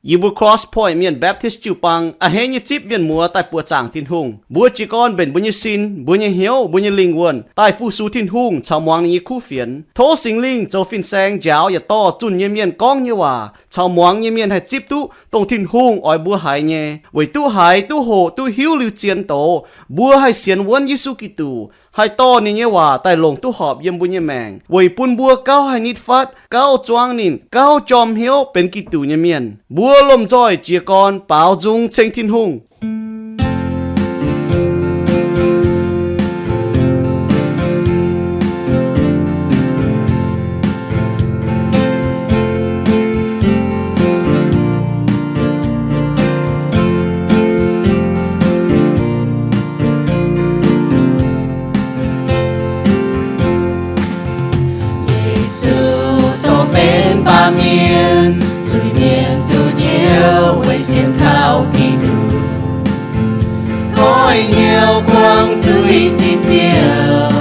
Yie mbuo Cross Point Mienh Baptist jiu-baang a'hneiv nyei zipv mienh muoz daaih buoqc zaangc Tin-Hungh. Mbuo jiez gorn mbenc mbuo nyei sin, mbuo nyei hnyouv, mbuo nyei lingh wuonh daaih fu-sux Tin-Hungh caux muangx ninh nyei kuv fienx. Tov Singx Lingh zoux fin-saeng njaaux yaac dorh zunh nyei mienh gorngv nyei waac caux muangx nyei mienh haih zipv duqv dongh Tin-Hungh oix mbuo haiz nyei, weic duqv haiz, duqv hoqc, duqv hiuv liuz zien doz, mbuo haih sienx wuonv Yesu Giduc, haih dorh ninh nyei waac daaih longc duqv horpc yiem mbuo nyei maengc, weic bun mbuo gauh haih nitv fatv, gauh zuangv ninh, gauh jorm hnyouv benx Giduc nyei mienh. Mbuo lomh nzoih jiez gorn baaux nzung ceng Tin-Hungh. Yesu dongh benx baamh mienh, zuiz-mienh duqv njoux weic sienx kaux Giduc. Goiv hnyouv buangv zuiz zipv nziouv,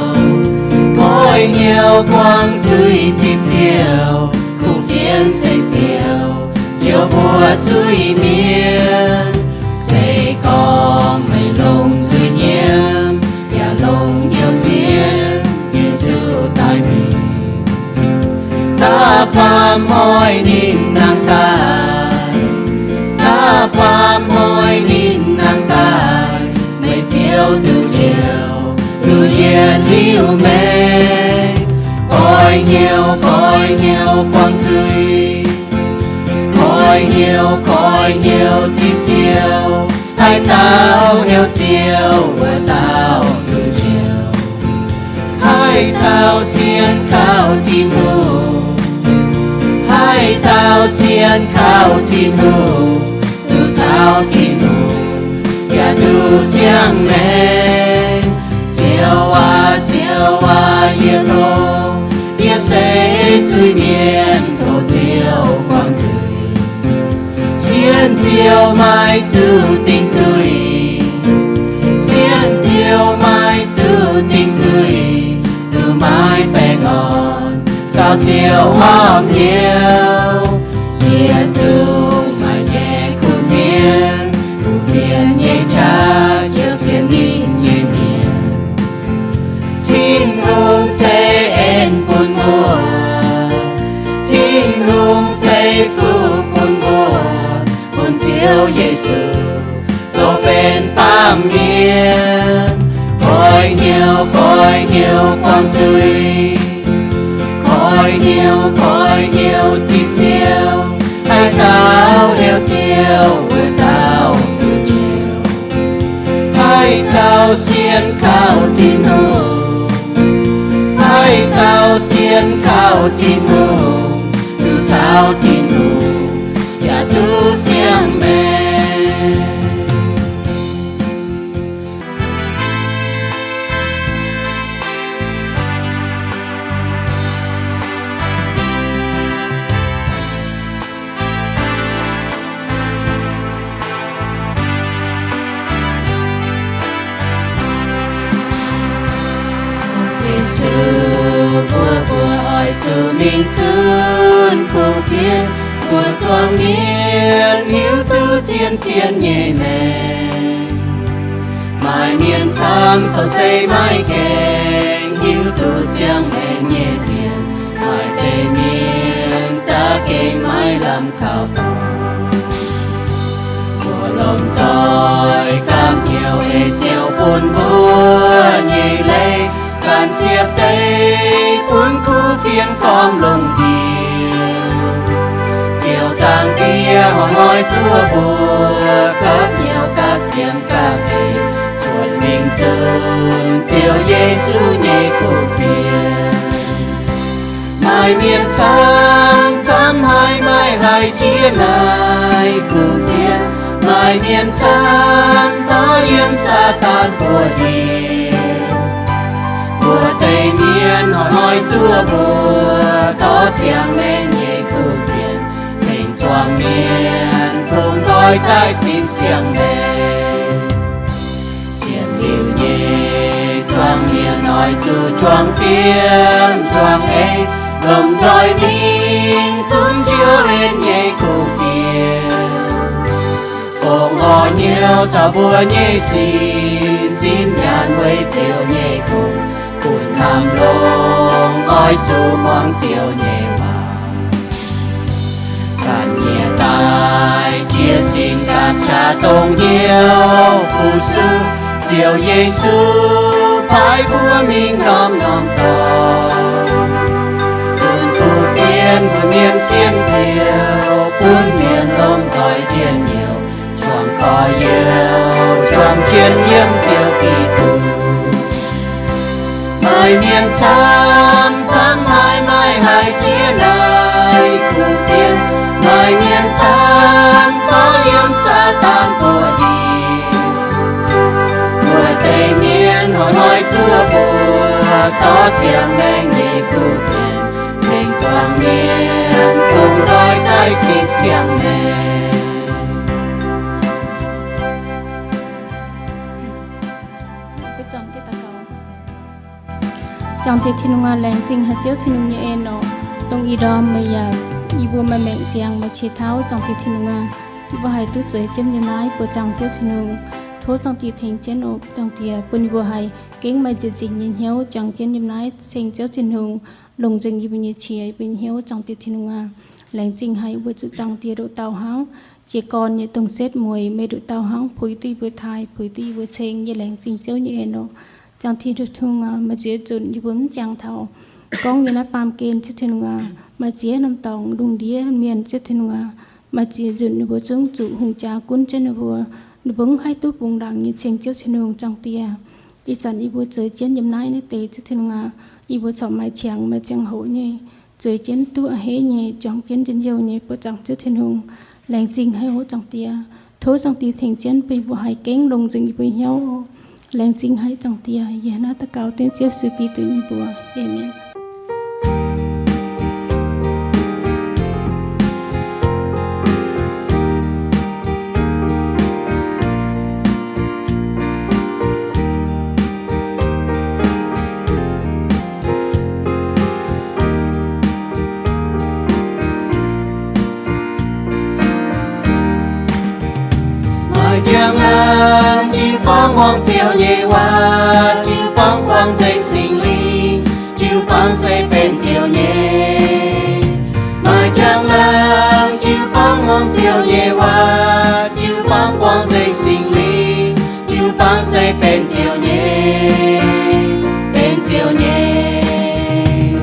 goiv hnyouv buangv zuiz zipv nziouv, kuv fienx se ziouc njoux mbuo zuiz-mienh. Se gorngv meih longc nzuih nyiemv yaac longc hnyouv sienx Yesu daaih mingh, da'faam hnoi ninh nangh daaih, da'faam hnoi ninh nangh daaih, meih ziouc duqv njoux, duqv yietc liuz maengx. Goiv hnyouv, goiv hnyouv buangv zuiz, goiv hnyouv, goiv hnyouv zipv nziouv, haaix dauh heuc Ziouv, wuov dauh duqv njoux. Haaix dauh sienx kaux Tin-Hungh, haaix dauh sienx kaux Tin-Hungh, duqv caux Tin-Hungh yaac duqv siang-maengc. Ziouv aac, Ziouv aac, yie tov, yie se zuiz-mienh, tov Ziouv buangv zuiz. Sienx Ziouv maiv zuqc dingc zuiz, sienx Ziouv maiv zuqc dingc zuiz, duqv maiv baengh orn caux Ziouv horpc hnyouv. Yietc zungv maaih nyei kuv fienx, kuv fienx nyei qaqv jouh sienx ninh nyei mienh. Tin-Hungh se en bun mbuo, Tin-Hungh se fuqv bun mbuo, bun Ziouv Yesu dongh benx baamh mienh. Goiv hnyouv, goiv hnyouv buangv zuiz, goiv hnyouv, goiv hnyouv zipv nziouv, haaix dauh heuc Ziouv, wuov dauh duqv njoux. Haaix dauh sienx kaux Tin-Hungh, haaix dauh sienx kaux Tin-Hungh, duqv caux Tin-Hungh yaac duqv siang-maengc. Yesu mbuox mbuo oix zuqc mingh zunv kuv fienx, mbuo zuangx mienh hiuv duqv zien-zien nyei maengc. Maaih mienh camv corc se maiv gaengh hiuv duqv ziangh maengc nyei fienx. Maaih deix mienh za'gengh maiv lamh kaux dorngx. Mbuo lomh nzoih gapv hnyouv ei Ziouv bun mbuo nyei leiz ganh siepv deix bun kuv fienx gorngv longx ndiev. Ziouv Zaangc Diex hnoi-hnoi zuov mbuo gapv hnyouv gapv fiem gapv eix cuotv mingh zunv Ziouv Yesu nyei kuv fienx. Maaih mienh camv-camv haiz maiv haih jiex naaiv kuv fienx. Maaih mienh camv-camv yiem Saadaan buoz-ndiev. Mbuo deix mienh hnoi-hnoi zuov mbuo dorh ziangh maengc nyei kuv fienx cingx zuangx mienh kungx nqoi daaih cingx siang-maengc. Sienx liuz nyei zuangx mienh oix zuqc juangc fiem juangc eix, lomh nzoih mingh zunv Ziouv en nyei kuv fienx. Hnyouv caux mbuo nyei sin, zinh nyaanh weic Ziouv nyei gong, bun hnamv longx oix zuqc muangx Ziouv nyei waac. Ganh nyie daaih jiex sin ganh qaqv dongh hnyouv fu-sux, Ziouv Yesu paaiv mbuo mingh norm-norm dorngx, zunh kuv fienx mbuo mienh sienx Ziouv, bun mienh lomh nzoih njien-youh, juangc gorx-youz, juangc jienv yiem Ziouv Giduc. Maaih mienh camv, camv haic, maiv haih jiex naaiv kuv fienx. Maaih mienh camv, corc yiem Saadaan buoz-ndiev. Wuov deix mienh hnoi-hnoi zuov mbuo, dorh ziangh maengc nyei kuv fienx, tengx zuangx mienh bungx nqoi daaih zipv siang-maengc. Zaangc Diex Tin-Hungh aac, laengz zingh haic Ziouv Tin-Hungh nyei en oc, dongh ih ndorm meih yaac yie mbuo maaih maengc ziangx, maaih qiex tauv. Zaangc Diex Tin-Hungh aac, yie mbuo haih duqv zueiz jienv yiem naaiv buoqc zaangc Ziouv Tin-Hungh. Tov Zaangc Diex tengx jienv oc. Zaangc Diex bun yie mbuo haih gengh maaih nzieqc zingc nyei hnyouv juangc jienv yiem naaiv ceng Ziouv Tin-Hungh, longc nzengc yie mbuo nyei qiex, yie mbuo nyei hnyouv. Zaangc Diex Tin-Hungh aac, laengz zingh haic weic zuqc Zaangc Diex nduqc dauh hnangv jiez gorn nyei dongh setv mueiz, meih nduqc dauh hnangv puix duqv yie mbuo taaih, puix duqv yie mbuo ceng. Yie laengz zingh Ziouv nyei en oc. Zaangc Tin-Hungh aac, maaih ziex zuqc yie mbuo mv jangx taux gorngv nyei naaiv baamh gen, Ziouv Tin-Hungh aac, maaih ziex norm dorngx lungh ndiev mienh, Ziouv Tin-Hungh aac, maaih ziex nzunc ninh mbuo zungv zuqc hungh jaa gunv jienv ninh mbuo, ninh mbuo mv haih duqv bungx ndaangc nyei ceng Ziouv Tin-Hungh. Zaangc Diex, ih zanc yie mbuo zueiz jienv yiem naaiv naaiv deix, Ziouv Tin-Hungh aac, yie mbuo corc maaih qangx maaih ziangh hoc nyei, zueiz jienv duqv a'hneiv nyei, juangc jienv njien-youh nyei buoqc zaangc Ziouv Tin-Hungh. Laengz zingh haic oc Zaangc Diex. Tov Zaangc Diex tengx jienv bun yie mbuo haih gengh longc nzengc yie mbuo hnyouv oc. Laengz zingh haic Zaangc Diex. Yie naaiv daux gaux dengv Ziouv Yesu Giduc nyei mbuox. Aamen. Maaih njang-laangc jiu-baang muangx Ziouv nyei waac, jiu-baang buangh nzengc Singx Lingh, jiu-baang se benx Ziouv nyei. Maaih njang-laangc jiu-baang muangx Ziouv nyei waac, jiu-baang buangh nzengc Singx Lingh, jiu-baang se benx Ziouv nyei, benx Ziouv nyei.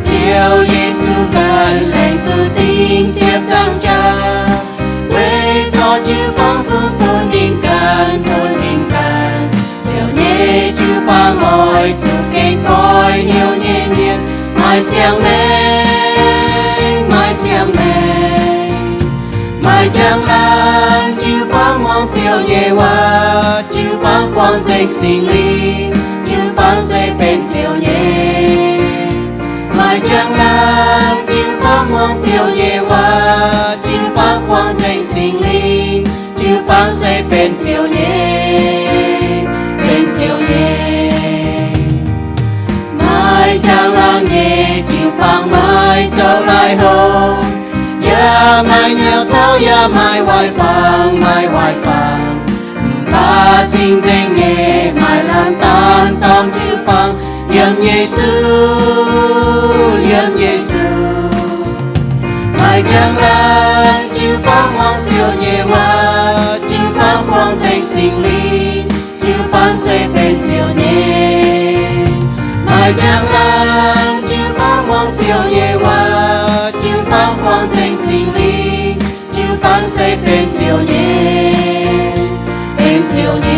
Ziouv Yesu ganh laengz zuqc ding ziepc nzaangc jaax, weic zorqv jiu-baang fungx bun ninh ganh, bun ninh ganh. Ziouv nyei jiu-baang oix zuqc gengh goiv hnyouv nyei mienh maaih siang-maengc, maaih siang-maengc. Maaih njang-laangc jiu-baang muangx Ziouv nyei waac, jiu-baang buangh nzengc Singx Lingh, jiu-baang se benx Ziouv nyei. Maaih njang-laangc jiu-baang muangx Ziouv nyei waac, jiu-baang buangh nzengc Singx Lingh, jiu-baang se benx Ziouv nyei, benx Ziouv nyei. Maaih njang-laangc nyei jiu-baang maiv zoux laih hlo, yaac maaih nyauv caux yaac maaih waaic fangx, maaih waaic fangx. Mv baac cing-nzengc nyei maaih laanh daanh dorngx jiu-baang yiem Yesu, yiem Yesu. Maaih njang-laangc jiu-baang muangx Ziouv nyei waac, jiu-baang buangh nzengc Singx Lingh, jiu-baang se benx Ziouv nyei. Maaih njang-laangc jiu-baang muangx Ziouv nyei waac, jiu-baang buangh nzengc Singx Lingh, jiu-baang se benx Ziouv nyei, benx Ziouv nyei.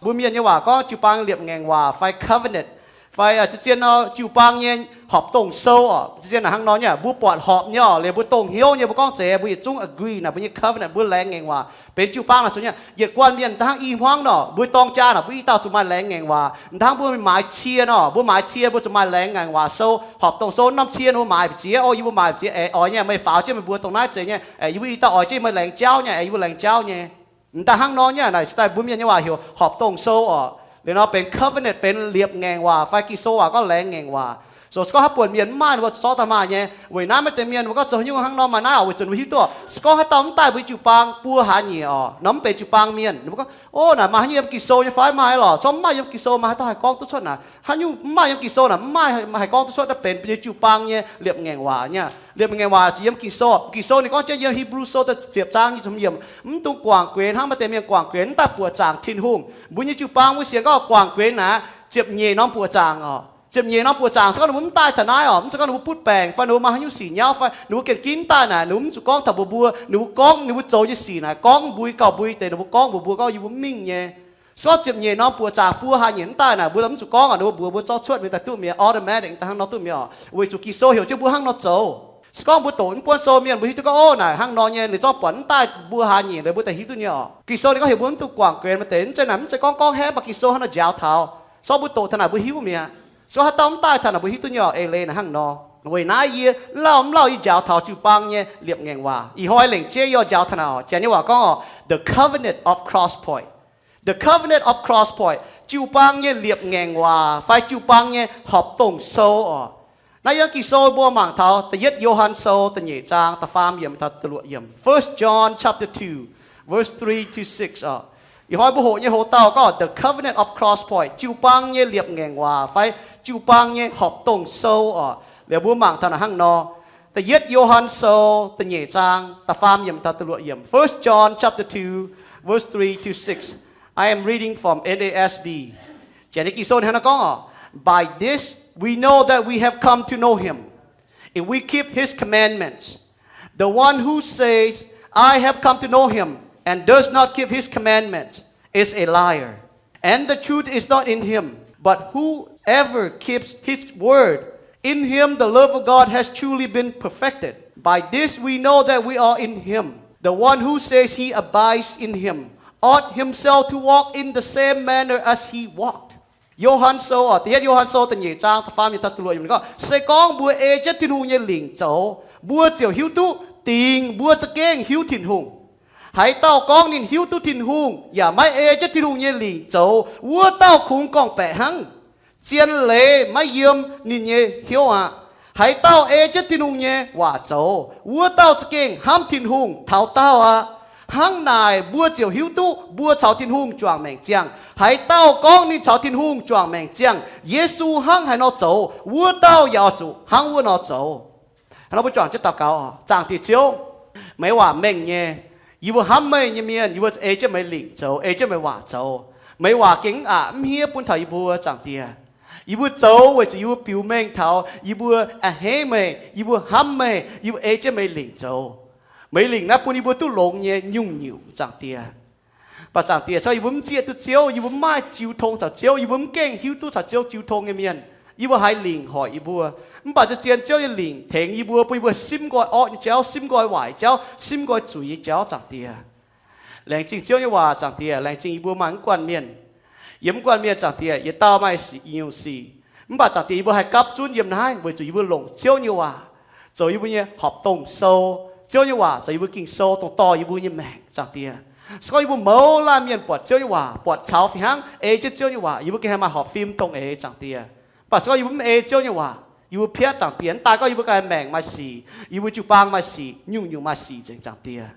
Mbuo Mienh nyei waac gorngv jiu-baang liepc ngaengc waac fai covenant, fai, aa, zien-zien nor jiu-baang nyei horpc dongh sou oc. Zien-zien naaic hnangv nor nyei, mbuo buatc horpc nyei oc, liuz mbuo dongh hnyouv nyei, mbuo gorngv zeiz mbuo yietc zungv agree naaic mbuo nyei covenant, mbuo laengz ngaengc waac. Benx jiu-baang naaic zuqc nyei, yietc guanh mienh hnangv i hmuangv nor, mbuo dorng jaa naaic mbuo i dauh zuqc maaih laengz ngaengc waac. Hnangv mbuo maaiz cie nor, mbuo maaiz cie mbuo zuqc maaih laengz ngaengc waac sou, horpc dongh sou norm cie mbuo maaiz mbu'ziex, o, yie mbuo maaiz mbu'ziex, aengx oix nyei meih faaux jienv meih mbuo dongh naaiv zeiz nyei, aengx yie mbuo i dauh oix jienv meih laengz jauv nyei, aengx yie mbuo laengz jauv nyei. Mv daaih hnangv nor nyei naaic, daaih mbuo Mienh nyei waac heuc horpc dongh sou oc. Liuz nor benx covenant, benx liepc ngaengc waac fai Ging-Sou waac gorngv laengz ngaengc waac. Zoux se gorngv haaix buonc mienh mv maaih, ninh mbuo zorqv daaih maaih nyei. Weic naaiv maaih deix mienh mbuo gorngv zoux haaix nyungc hnangv nor, maaih naaiv oc, weic zuqc ninh mbuo hiuv duqv oc, se gorngv haaix dauh mv daaih mbuo nyei jiu-baang buo hlaax nyieqc oc, nor mv benx jiu-baang mienh. Ninh mbuo gorngv, o, naaic maaih haaix nyungc yiem Ging-Sou nyei fai? Maaih lorqc. Se gorngv mv maaih yiem Ging-Sou, maaih haaix dauh haih gorngv duqv cuotv naaic? Haaix nyungc mv maaih yiem Ging-Sou naaic, mv maaih haih gorngv duqv cuotv naaiv benx mbuo nyei jiu-baang nyei liepc ngaengc waac nyei. Liepc ngaengc waac zuqc yiem Ging-Sou. Ging-Sou ninh gorngv jienv yiem Hipv^lu Sou da'ziepc zaang nyic ziepc hmz yiemc, mv dungx guangc guenx hnangv maaih deix mienh guangc guenx mv daaih buoqc zaangc Tin-Hungh. Mbuo nyei jiu-baang mbuo sienx gorngv guangc guenx naaic ziepc nyeic norm buoqc zaangc oc. Ziepc nyeic norm buoqc zaangc, se gorngv ninh mbuo mv daaih taux naaiv oc, mv zeiz gorngv ninh mbuo butv baengc fai ninh mbuo maaih haaix nyungc sic nyauv fai ninh mbuo gengh ginv daaih naaic, ninh mbuo mv zuqc gorngv taux mbuo mbuo, ninh mbuo gorngv ninh mbuo zoux nyei sic naaic gorngv mbui gauh mbui deix, ninh mbuo gorngv mbuox mbuo gorngv yie mbuo mv mingh nyei. Se gorngv ziepc nyeic norm buoqc zaangc buo hlaax nyieqc mv daaih naaic, mbuo mv zuqc gorngv oc, ninh mbuo mbuox mbuo zorqv cuotv mingh daaih duqv mi'aqv, automatic daaih hnangv nor duqv mi'aqv oc. Weic zuqc Ging-Sou heuc jienv mbuo hnangv nor zoux. Se gorngv mbuo doqc mv buonv sou mienh mbuo hiuv duqv gorngv, o, naaic hnangv nor nyei, ninh zorqv buatc mv daaih mbuo hlaax nyieqc, mbuo daaih hiuv duqv nyei oc. Ging-Sou ninh gorngv heuc mbuo mv dungx guangc guenx maaih deix, mv zeiz naaic, mv zeiz gorngv gorngv haeqv, mv baac Ging-Sou hnangv nor njaaux taux. Se gorngv mbuo doqc taux naaic mbuo hiuv mi'aqv. Se gorngv haaix dauh mv daaih taux naaic mbuo hiuv duqv nyei oc, eix leiz naaic hnangv nor. Weic naaiv yie lauh mv lauh yie njaaux taux jiu-baang nyei liepc ngaengc waac. Ih hnoi lengc jeiv yie oix njaaux taux naaic oc, janx nyei waac gorngv oc, the covenant of cross point. The covenant of cross point, jiu-baang nyei liepc ngaengc waac fai jiu-baang nyei horpc dongh sou oc. Naaiv yiem Ging-Sou mbuo mangc taux da'yietv Yo^han Sou da'nyeic zaang da'faam yiemc taux da'luoqc yiemc. First John chapter two, verse three to six oc. Ih hnoi mbuo hoqc nyei hoc-dauh gorngv the covenant of cross point, jiu-baang nyei liepc ngaengc waac fai jiu-baang nyei horpc dongh sou oc. Liuz mbuo mangc taux naaic hnangv nor, da'yietv Yo^han Sou da'nyeic zaang da'faam yiemc taux da'luoqc yiemc. First John chapter two, verse three to six. I am reading from N A S B. Janx nyei Ging-Sou hnangv naaiv gorngv oc, by this we know that we have come to know him, if we keep his commandments. The one who says, I have come to know him, and does not keep his commandments, is a liar, and the truth is not in him. But whoever keeps his word, in him the love of God has truly been perfected. By this we know that we are in him. The one who says he abides in him ought himself to walk in the same manner as he walked. Yo^han Sou oc, da'yietv Yo^han Sou da'nyeic zaang da'faam yiemc taux da'luoqc yiemc ninh gorngv, se gorngv mbuo ei jienv Tin-Hungh nyei lingc zoux, mbuo ziouc hiuv duqv dingc mbuo za'gengh hiuv Tin-Hungh. Haaix dauh gorngv ninh hiuv duqv Tin-Hungh yaac maiv ei jienv Tin-Hungh nyei lingc zoux, wuov dauh kungx gorngv-baeqc hnangv. Zien leiz maiv yiem ninh nyei hnyouv aqv. Haaix dauh ei jienv Tin-Hungh nyei waac zoux, wuov dauh za'gengh hnamv Tin-Hungh taux daauh aqv. Hnangv naaic mbuo ziouc hiuv duqv mbuo caux Tin-Hungh juangc maengc ziangh. Haaix dauh gorngv ninh caux Tin-Hungh juangc maengc ziangh, Yesu hnangv haaix nor zoux, wuov dauh yaac oix zuqc hnangv wuov nor zoux. Hnangv nor mbuo juangc jienv daux gaux oc. Zaangc Diex Ziouv, meih waac mengh nyei. Yie mbuo hnamv meih nyei mienh, yie mbuo ei jienv meih lingc zoux, ei jienv meih waac zoux. Meih waac gengh mv aqc mv hniev bun taux yie mbuo, Zaangc Diex. Yie mbuo zoux weic zuqc yie mbuo biux mengh taux yie mbuo a'hneiv meih, yie mbuo hnamv meih, yie mbuo ei jienv meih lingc zoux. Meih lingc naaiv bun yie mbuo duqv longx nyei nyungc-nyungc, Zaangc Diex. Mv baac Zaangc Diex, se gorngv yie mbuo mv zieqv duqv Ziouv, yie mbuo mv maaih jiu tong caux Ziouv, yie mbuo mv gengh hiuv duqv caux Ziouv jiu tong nyei mienh, yie mbuo haiz lingc hoic yie mbuo. Mv baac se zien Ziouv nyei lingc tengx yie mbuo, bun yie mbuo simv nqoi orqv nyei jauv, simv nqoi waaic jauv, simv nqoi zuiz nyei jauv, Zaangc Diex. Laengz zingh Ziouv nyei waac, Zaangc Diex. Laengz zingh yie mbuo maaih mv guanh mienh. Yiem mv guanh mienh, Zaangc Diex, yietc dauh maaih sic, nyungc sic. Mv baac Zaangc Diex, yie mbuo haih gapv zunv yiem naaiv weic zuqc yie mbuo longc Ziouv nyei waac zoux yie mbuo nyei horpc dongh sou. Ziouv nyei waac zoux yie mbuo Ging-Sou, dongh dorh yie mbuo nyei maengc, Zaangc Diex. Se gorngv yie mbuo mouz laanh mienh buatc Ziouv nyei waac, buatc caux fih hnangv ei jienv Ziouv nyei waac, yie mbuo gengh haih maaih horpc fim dongh eix, Zaangc Diex. Mv baac se gorngv yie mbuo mv ei Ziouv nyei waac, yie mbuo piatv, Zaangc Diex, mv daaih gorngv yie mbuo ganh maengc maaih sic, yie mbuo jiu-baang maaih sic, nyungc-nyungc maaih sic nzengc, Zaangc Diex.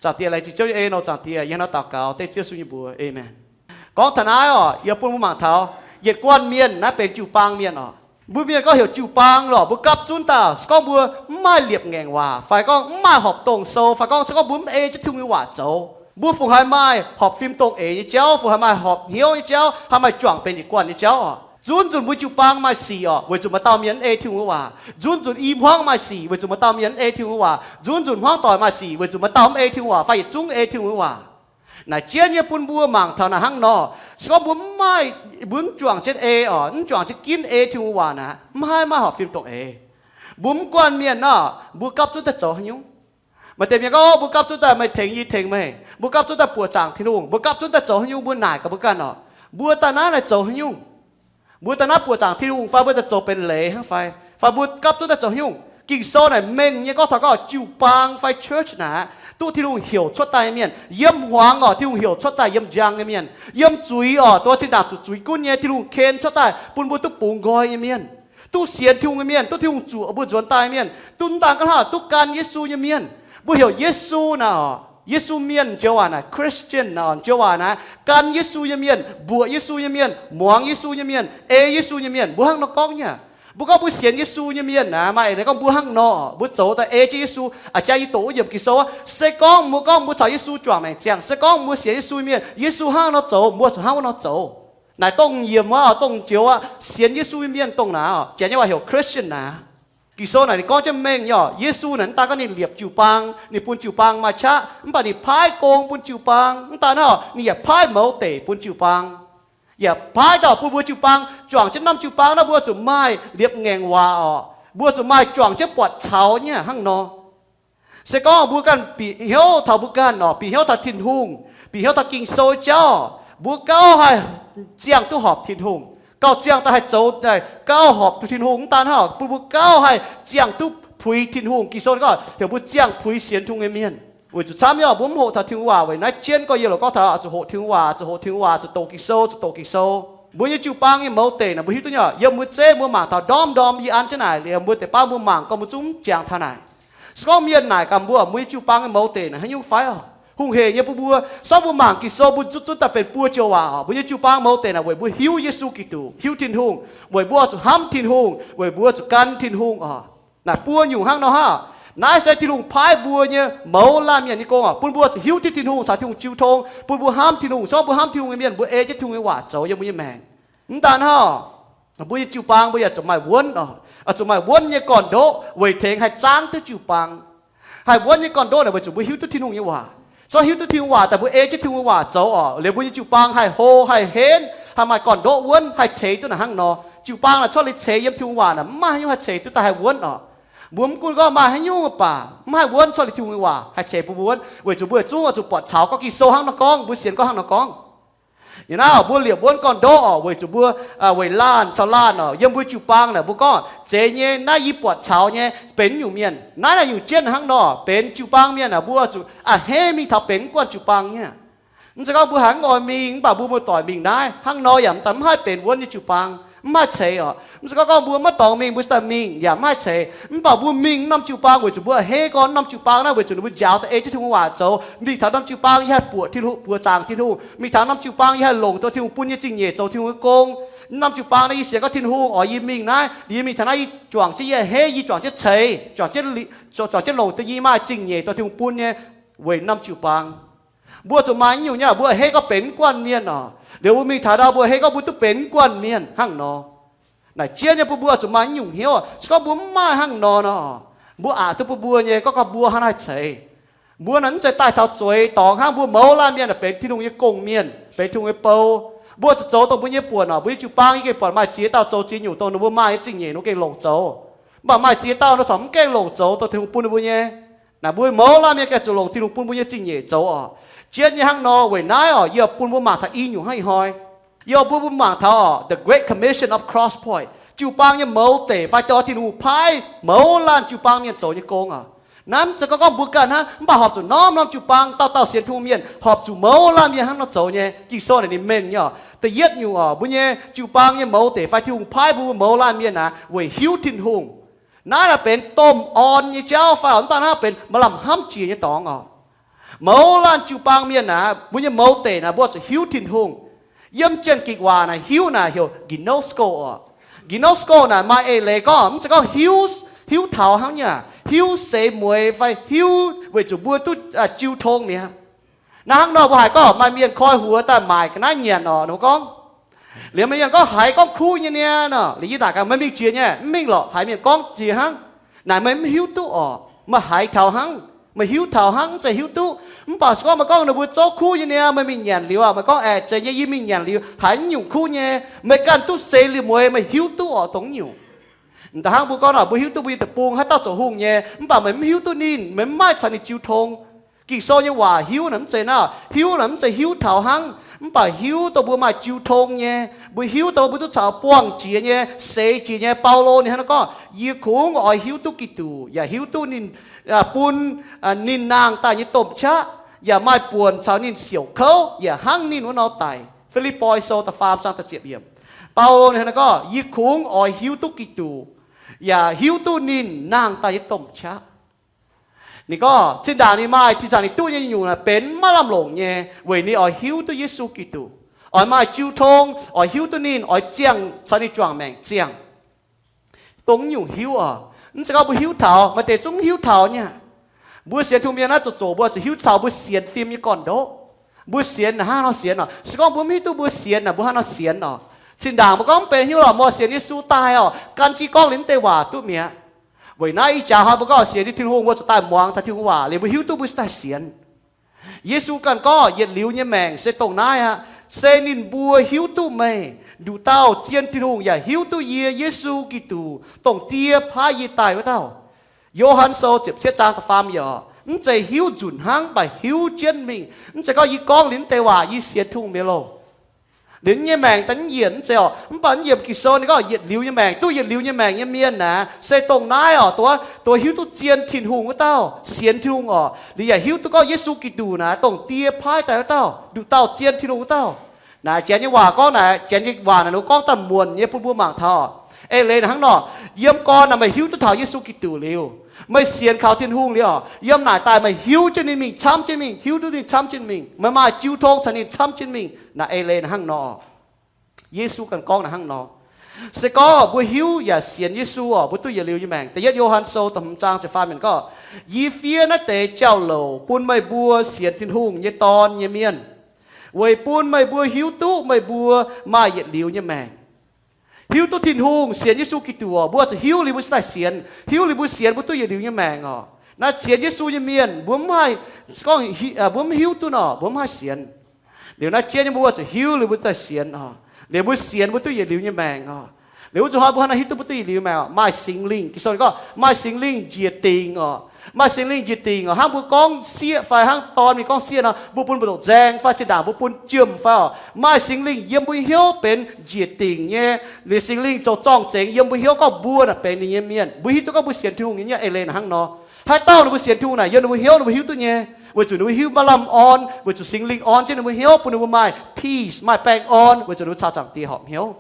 Zaangc Diex, laengz zingh Ziouv nyei en nor, Zaangc Diex, yie hnangv nor daux gaux dengv Ziouv Yesu nyei mbuox, aamen. Gorngv taux naaiv oc, yie bun mbuo mangc taux yietc guanh mienh, naaiv benx jiu-baang mienh oc. Mbuo mienh gorngv heuc jiu-baang lorqc, mbuo gapv zunv daaih se gorngv mbuo mv maaih liepc ngaengc waac, fai gorngv mv maaih horpc dongh sou, fai gorngv se gorngv mbuo mv ei jienv Tin-Hungh nyei waac zoux, mbuo fungc haih maaih horpc fim dongh eix nyei jauv, fungc haih maaih horpc hnyouv nyei jauv, haih maaih juangc benx yietc guanh nyei jauv oc. Nzunc nzunc mbuo jiu-baang maaih sic oc, weic zuqc maaih dauh mienh mv ei Tin-Hungh nyei waac. Nzunc nzunc i hmuangv maaih sic, weic zuqc maaih dauh mienh mv ei Tin-Hungh nyei waac. Nzunc nzunc hmuangv doic maaih sic, weic zuqc maaih dauh mv ei Tin-Hungh waac fai yietc zungv ei Tin-Hungh nyei waac. Naaic jienv nyei bun mbuo mangc taux naaic hnangv nor. Se gorngv mbuo mv maaih, mbuo mv juangc jienv ei oc, mv juangc jienv ginv ei Tin-Hungh waac naaic, mv haih maaih horpc fim dongh eix. Mbuo mv guanh mienh nor, mbuo gapv zunv daaih zoux haaix nyungc? Maaih deix mienh gorngv, mbuo gapv zunv daaih meih tengx yie tengx meih, mbuo gapv zunv daaih buoqc zaangc Tin-Hungh, mbuo gapv zunv daaih zoux haaix nyungc, mbuo naaic gaax mbuo ganh oc, mbuo daaih naaiv naaic zoux haaix nyungc? Mbuo daaih naaiv buoqc zaangc Tin-Hungh fai mbuo daaih zoux benx leiz hnangv fai? Fai mbuo gapv zunv daaih zoux haaix nyungc? Ging-Sou naaic mengh nyei gorngv taux gorngv jiu-baang fai church naaic, duqv Tin-Hungh heuc cuotv daaih nyei mienh. Yiem hmuangx oc, Tin-Hungh heuc cuotv daaih yiem njang nyei mienh. Yiem zuiz oc, duqv zinh ndaangc zuqc zuiz gunv nyei, Tin-Hungh ken cuotv daaih bun mbuo duqv bungx nqoi nyei mienh. Duqv sienx Tin-Hungh nyei mienh, duqv Tin-Hungh zuoqc mbuo nzuonx daaih mienh, duqv dangh ga'naaiv duqv gan Yesu nyei mienh. Mbuo heuc Yesu naaic oc, Yesu mienh joux waac naaic, Christian naaic joux waac naaic, gan Yesu nyei mienh, mbuoqc Yesu nyei mienh, muangx Yesu nyei mienh, ei Yesu nyei mienh, mbuo hnangv nor gorngv nyei. Mbuo gorngv mbuo sienx Yesu nyei mienh naaic, maaih eix leiz gorngv mbuo hnangv nor, mbuo zoux daaih ei jienv Yesu, a'jang yie doqc wuov yiemc Ging-Sou aqv. Se gorngv mbuo gorngv mbuo caux Yesu juangc maengc ziangh, se gorngv mbuo sienx Yesu nyei mienh, Yesu hnangv nor zoux, mbuo zuqc hnangv wuov nor zoux. Naaic dongh yiemc wuov, dongh joux aqv, sienx Yesu nyei mienh dongh naaic oc, Janx nyei waac heuc Christian naaic. Ging-Sou naaic ninh gorngv jienv mengh nyei oc, Yesu naaic mv daan gorngv ninh liepc jiu-baang, ninh bun jiu-baang maaih qaqv, mv baac ninh paaiv gong bun jiu-baang. Mv daan hnangv, ninh yaac paaiv mouz deic bun jiu-baang, yaac paaiv dauh bun mbuo jiu-baang juangc jienv norm jiu-baang naaiv mbuo zuqc maaih liepc ngaengc waac oc, mbuo zuqc maaih juangc jienv buatc caux nyei hnangv nor. Se gorngv mbuo ganh bieqc hnyouv taux mbuo ganh oc, bieqc hnyouv taux Tin-Hungh, bieqc hnyouv taux Ging-Sou jauv, mbuo gauh haih ziangh duqv horpc Tin-Hungh, gauh ziangh daaih haih zoux daaih gauh horpc Tin-Hungh. Mv daan hnangv, bun mbuo gauh haih ziangh duqv puix Tin-Hungh. Ging-Sou gorngv heuc mbuo ziangh puix sienx Tin-Hungh nyei mienh. Weic zuqc camv nyei oc, mbuo mv hoqc taux Tin-Hungh waac weic naaiv jienv gorx yie loc gorngv taux zuqc hoqc Tin-Hungh waac, zuqc hoqc Tin-Hungh waac, zuqc doqc Ging-Sou, zuqc doqc Ging-Sou. Mbuo nyei jiu-baang nyei mouz deic naaic mbuo hiuv duqv nyei oc. Yiem mbuo zeiv mbuo mangc taux ndorm-ndorm yie an jienv naaic liuz mbuo deix baav mbuo mangc gorngv mbuo zungv jangx taux naaic. Se gorngv mienh naaic gaax mbuo, mbuo nyei jiu-baang nyei mouz deic naaic haaix nyungc fai oc? Hungh heic nyei bun mbuo, se gorngv mbuo mangc Ging-Sou mbuo zuqc zunv daaih benx buo joux waac oc. Mbuo nyei jiu-baang mouz deic naaic weic mbuo hiuv Yesu Giduc, hiuv Tin-Hungh, weic mbuo oix zuqc hnamv Tin-Hungh, weic mbuo zuqc gan Tin-Hungh oc. Naaic buo nyungc hnangv nor hnangv. Naaiv se Tin-Hungh paaiv mbuo nyei mouz laanh mienh nyei gong oc, bun mbuo zuqc hiuv duqv Tin-Hungh caux Tin-Hungh jiu tong, bun mbuo hnamv Tin-Hungh. Se gorngv mbuo hnamv Tin-Hungh nyei mienh, mbuo ei jienv Tin-Hungh nyei waac zoux yiem mbuo nyei maengc. Mv daan hnangv, mbuo nyei jiu-baang mbuo yaac zuqc maaih wuonv oc, zuqc maaih wuonv nyei gorn-ndoqv weic tengx haih zaangv duqv jiu-baang. Haih wuonv nyei gorn-ndoqv naaic weic zuqc mbuo hiuv duqv Tin-Hungh nyei waac. Se gorngv hiuv duqv Tin-Hungh waac daaih mbuo ei jienv Tin-Hungh nyei waac zoux oc, liuz mbuo nyei jiu-baang haih hlo, haih henv, haih maaih gorn-ndoqv wuonv, haih ceix duqv naaic hnangv nor. Jiu-baang naaic cuotv liuz ceix yiem Tin-Hungh waac naaic mv maaih haaix nyungc haih ceix duqv daaih haih wuonv oc. Mbuo mv gunv gorngv maaih haaix nyungc baac mv haih wuonv cuotv liuz Tin-Hungh nyei waac haih ceix bun mbuo wuonv, weic zuqc mbuo zungv oix zuqc buatc caux gorngv Ging-Sou hnangv nor gorngv, mbuo sienx gorngv hnangv nor gorngv. Yie naaiv oc, mbuo liepc wuonv gorn-ndoqv oc, weic zuqc mbuo, weic laanh caux laanh oc, yiem mbuo jiu-baang naaic mbuo gorngv, zeiz nyei, naaiv yie buatc caux nyei benx nyungc mienh. Naaiv naaic nyungc jienv hnangv nor benx jiu-baang mienh naaic, mbuo zuqc a'hneiv mingh taux benx mv guanh jiu-baang nyei. Mv zeiz gorngv mbuo haiz mv oix mingh mv baac mbuo muoz-doic mingh naaiv hnangv nor yaac mv daaih mv haih benx wuonv nyei jiu-baang, mv haih ceix oc. Mv zeiz gorngv gorngv mbuo maiv dorngx mingh mbuo daaih mingh yaac mv haih ceix, mv baac mbuo mingh norm jiu-baang weic zuqc mbuo a'hneiv gorngv norm jiu-baang naaiv weic zuqc ninh mbuo njaaux daaih ei jienv Tin-Hungh waac zoux. Mingh taux norm jiu-baang yie haih buoqc Tin-Hungh, buoqc zaangc Tin-Hungh. Mingh taux norm jiu-baang yie haih longc duqv Tin-Hungh bun nyei zingh nyeic zoux Tin-Hungh nyei gong. Norm jiu-baang naaiv yie sienx gorngv Tin-Hungh oix yie mingh naaiv, yie mingh taux naaiv yie juangc jienv yie a'hneiv, yie juangc jienv ceix, juangc jienv longc duqv yie maaih zingh nyeic dorh Tin-Hungh bun nyei weic norm jiu-baang. Mbuo zuqc maaih nyungc nyei, mbuo a'hneiv gorngv benx mv guanh mienh oc. Liuz mbuo mingh taux ndau mbuo a'hneiv gorngv mbuo duqv benx mv guanh mienh hnangv nor. Naaic jienv nyei bun mbuo zuqc maaih nyungc hnyouv. Se gorngv mbuo mv maaih hnangv nor nor, mbuo aqc duqv bun mbuo nyei gorngv gorngv mbuo hnangv naaiv ceix. Mbuo naaic mv zeiz daaih taux zueiz dorngx hnangv, mbuo mouz laanh mienh naaic benx Tin-Hungh nyei gong-mienh, benx Tin-Hungh nyei bou. Mbuo zuqc zoux dongh mbuo nyei buonc oc. Mbuo nyei jiu-baang yie gengh buatc maaih ziex dauh zoux ziex nyungc dongh ninh mbuo maaih nyei zingh nyeic ninh mbuo gengh longc zoux. Mv baac maaih ziex dauh nor corc mv gengh longc zoux dongh Tin-Hungh bun ninh mbuo nyei. Naaic mbuo mouz laanh mienh gengh zuqc longc Tin-Hungh bun mbuo nyei zingh nyeic zoux oc. Jienv nyei hnangv nor weic naaiv oc, yie oix bun mbuo mangc taux i nyungc hnangv ih hnoi. Yie oix bun mbuo mangc taux oc, The Great Commission of Cross Point, jiu-baang nyei mouz deic fai dorh Tin-Hungh paaiv mouz laanh jiu-baang mienh zoux nyei gong oc. Naaiv mv zeiz gorngv gorngv mbuo ganh hnangv, mv baac horpc zuqc norm-norm jiu-baang dauh dauh sienx Tin-Hungh mienh horpc zuqc mouz laanh mienh hnangv nor zoux nyei. Ging-Sou naaic ninh mengh nyei oc. Da'yietv nyungc oc, mbuo nyei jiu-baang nyei mouz deic fai Tin-Hungh paaiv mbuo mouz laanh mienh naaic weic hiuv Tin-Hungh. Naaiv naaic benx domh orn nyei jauv fai oc, mv daan hnangv benx maaih lamh hnamv jiex nyei dorngx oc. Mouz laanh jiu-baang mienh naaic, mbuo nyei mouz deic naaic, mbuo zuqc hiuv Tin-Hungh. Yiem Janx-Gikc waac naaic hiuv naaic heuc gnosko oc. Gnosko naaic maaih eix leiz gorngv mv zeiz gorngv hiuv, hiuv taux hnangv nyei, hiuv seix mueiz fai hiuv weic zuqc mbuo duqv jiu tong mi'aqv. Naaiv hnangv nor mbuo haiz gorngv maaih mienh koi huox daaih maaic ga'naaiv nyanc oc, ninh mbuo gorngv. Liuz maaih mienh gorngv haiz gorngv kuv nyei niaa nor, liuz yie naaic gaax meih mingh jiex nyei, mv mingh lorqc, haiz mienh gorngv jiex hnangv. Naaic meih mv hiuv duqv oc, meih haiz taux hnangv, meih hiuv taux hnangv, mv zeiz hiuv duqv. Mv baac se gorngv meih gorngv ninh mbuo zouv kuv nyei niaa, meih mingh nyanc liuz aqv, meih gorngv aeqv, zeiz nyei, yie mingh nyanc liuz haiz nyungc kuv nyei, meih ganh duqv seix liuz mueiz meih hiuv duqv oc, dongh nyungc. Da'hnangv mbuo gorngv nor, mbuo hiuv duqv mbuo nyei deic-bung haaix dauh zoux hungh nyei, mv baac meih mv hiuv duqv ninh, meih mv maaih caux ninh jiu tong. Ging-Sou nyei waac hiuv naaic mv zeiz naaiv, hiuv naaic mv zeiz hiuv taux hnangv, mv baac hiuv dongh mbuo maaih jiu tong nyei, mbuo hiuv dongh mbuo duqv caux buangh jiex nyei, seix jiex nyei. Baulo ninh hnangv naaiv gorngv, yie kungx oix hiuv duqv Giduc yaac hiuv duqv ninh bun ninh nangh daaih nyei domh qaqv, yaac maaih buonc caux ninh siouc kouv yaac hnangv ninh wuov nor daic. Fi^lipv^poi Sou da'faam zaang da'ziepc yiemc. Baulo ninh gorngv, yie kungx oix hiuv duqv Giduc, yaac hiuv duqv ninh nangh daaih nyei domh qaqv. Ninh gorngv zinh ndaangc ninh maaih tin-zaangc ninh duqv nyei nyungc naaic benx maiv lamh longc nyei, weic ninh oix hiuv duqv Yesu Giduc, oix maaih jiu tong, oix hiuv duqv ninh, oix ziangh caux ninh juangc maengc ziangh. Dongh nyungc hiuv oc, mv zeiz gorngv mbuo hiuv taux, maaih deix zungv hiuv taux nyei. Mbuo sienx Tin-Hungh mienh naaiv zoqc zoqc mbuo zuqc hiuv taux mbuo sienx fim nyei gorn-ndoqv. Mbuo sienx naaic hnangv nor sienx oc. Se gorngv mbuo mv hiuv duqv mbuo sienx naaic, mbuo hnangv nor sienx oc. Zinh ndaangc mbuo gorngv mv benx hiuv lorqc, mbuo sienx Yesu daaih oc, gan jiv gorngv liuz mv deix waac duqv mi'aqv. Weic naaiv ih jaax hnoi mbuo gorngv sienx Tin-Hungh, mbuo zuqc daaih muangx taux Tin-Hungh waac liuz mbuo hiuv duqv mbuo cingx daaih sienx. Yesu ganh gorngv, yietc liuz nyei maengc se dongh naaiv aqv, se ninh mbuo hiuv duqv meih, nduqc dauh zien Tin-Hungh, yaac hiuv duqv yie, Yesu Giduc, dongh Die paaiv yie daaih wuov dauh. Yo^han Sou ziepc cietv zaang da'faam yiemc, mv zeiz hiuv nzunc hnangv, mv baac hiuv jienv mingh. Mv zeiz gorngv yie gorngv liuz mv deix waac yie sienx Tin-Hungh mi'aqv loh. Liuz nyei maengc daaih mv yienc, mv zeiz oc. Mv baac mv yiemc Ging-Sou ninh gorngv yietc liuz nyei maengc, duqv yietc liuz nyei maengc nyei mienh naaic, se dongh naaiv oc, dongh, dongh hiuv duqv zien Tin-Hungh wuov dauh, sienx Tin-Hungh oc, liuz yaac hiuv duqv gorngv Yesu Giduc naaic dongh Die paaiv daaih wuov dauh, nduqc dauh zien Tin-Hungh wuov dauh. Naaic janx nyei waac gorngv naaic, janx nyei waac naaic ninh gorngv daaih muonc nyei bun mbuo mangc taux. Eix leiz naaic hnangv nor, yiem gorn naaic meih hiuv duqv taux Yesu Giduc liuz, meih sienx kaux Tin-Hungh liuz oc, yiem naaic daaih meih hiuv jienv ninh mingh, camv jienv mingh, hiuv duqv ninh camv jienv mingh, meih maaih jiu tong caux ninh camv jienv mingh. Naaic eix leiz naaic hnangv nor. Yesu ganh gorngv naaic hnangv nor. Se gorngv mbuo hiuv yaac sienx Yesu oc, mbuo duqv yietc liuz nyei maengc. Da'yietv Yo^han Sou da'hmz zaang ziepc faam yiemc gorngv, yie fiev naaiv deix jauv-louc bun meih mbuo sienx Tin-Hungh nyei Dorn nyei mienh, weic bun meih mbuo hiuv duqv meih mbuo maaih yietc liuz nyei maengc. Hiuv duqv Tin-Hungh, sienx Yesu Giduc oc, mbuo zuqc hiuv liuz mbuo cingx daaih sienx. Hiuv liuz mbuo sienx, mbuo duqv yietc liuz nyei maengc oc. Naaiv sienx Yesu nyei mienh, mbuo mv haih, gorngv, mbuo mv hiuv duqv nor, mbuo mv haih sienx. Liuz naaiv jienv nyei mbuo zuqc hiuv liuz mbuo daaih sienx oc. Liuz mbuo sienx, mbuo duqv yietc liuz nyei maengc oc. Liuz wuov zuqc hnoi mbuo hnangv naaiv hiuv duqv mbuo duqv yietc liuz maengc oc. Maaih Singx Lingh, Ging-Sou gorngv maaih Singx Lingh njiec dingc oc. Maaih Singx Lingh njiec dingc oc. Hnangv mbuo gorngv sieqv fai hnangv dorn mingh gorngv sieqv nor, mbuo bun mbu'ndongx nzaeng fai zinh ndaangc mbuo bun jiem fai oc, maaih Singx Lingh yiem mbuo hnyouv benx njiec dingc nyei. Liuz Singx Lingh zoux zorng-zengx yiem mbuo hnyouv gorngv mbuo naaic benx ninh nyei mienh. Mbuo hiuv duqv gorngv mbuo sienx Tin-Hungh nyei eix leiz naaic hnangv nor. Haaix dauh ninh mbuo sienx Tin-Hungh naaic, yiem ninh mbuo hnyouv ninh mbuo hiuv duqv nyei, weic zuqc ninh mbuo hiuv maaih lamh orn, weic zuqc Singx Lingh orn jienv ninh mbuo hnyouv, bun ninh mbuo maaih peace, maaih baengh orn, weic zuqc ninh mbuo caux Zaangc Diex horpc hnyouv.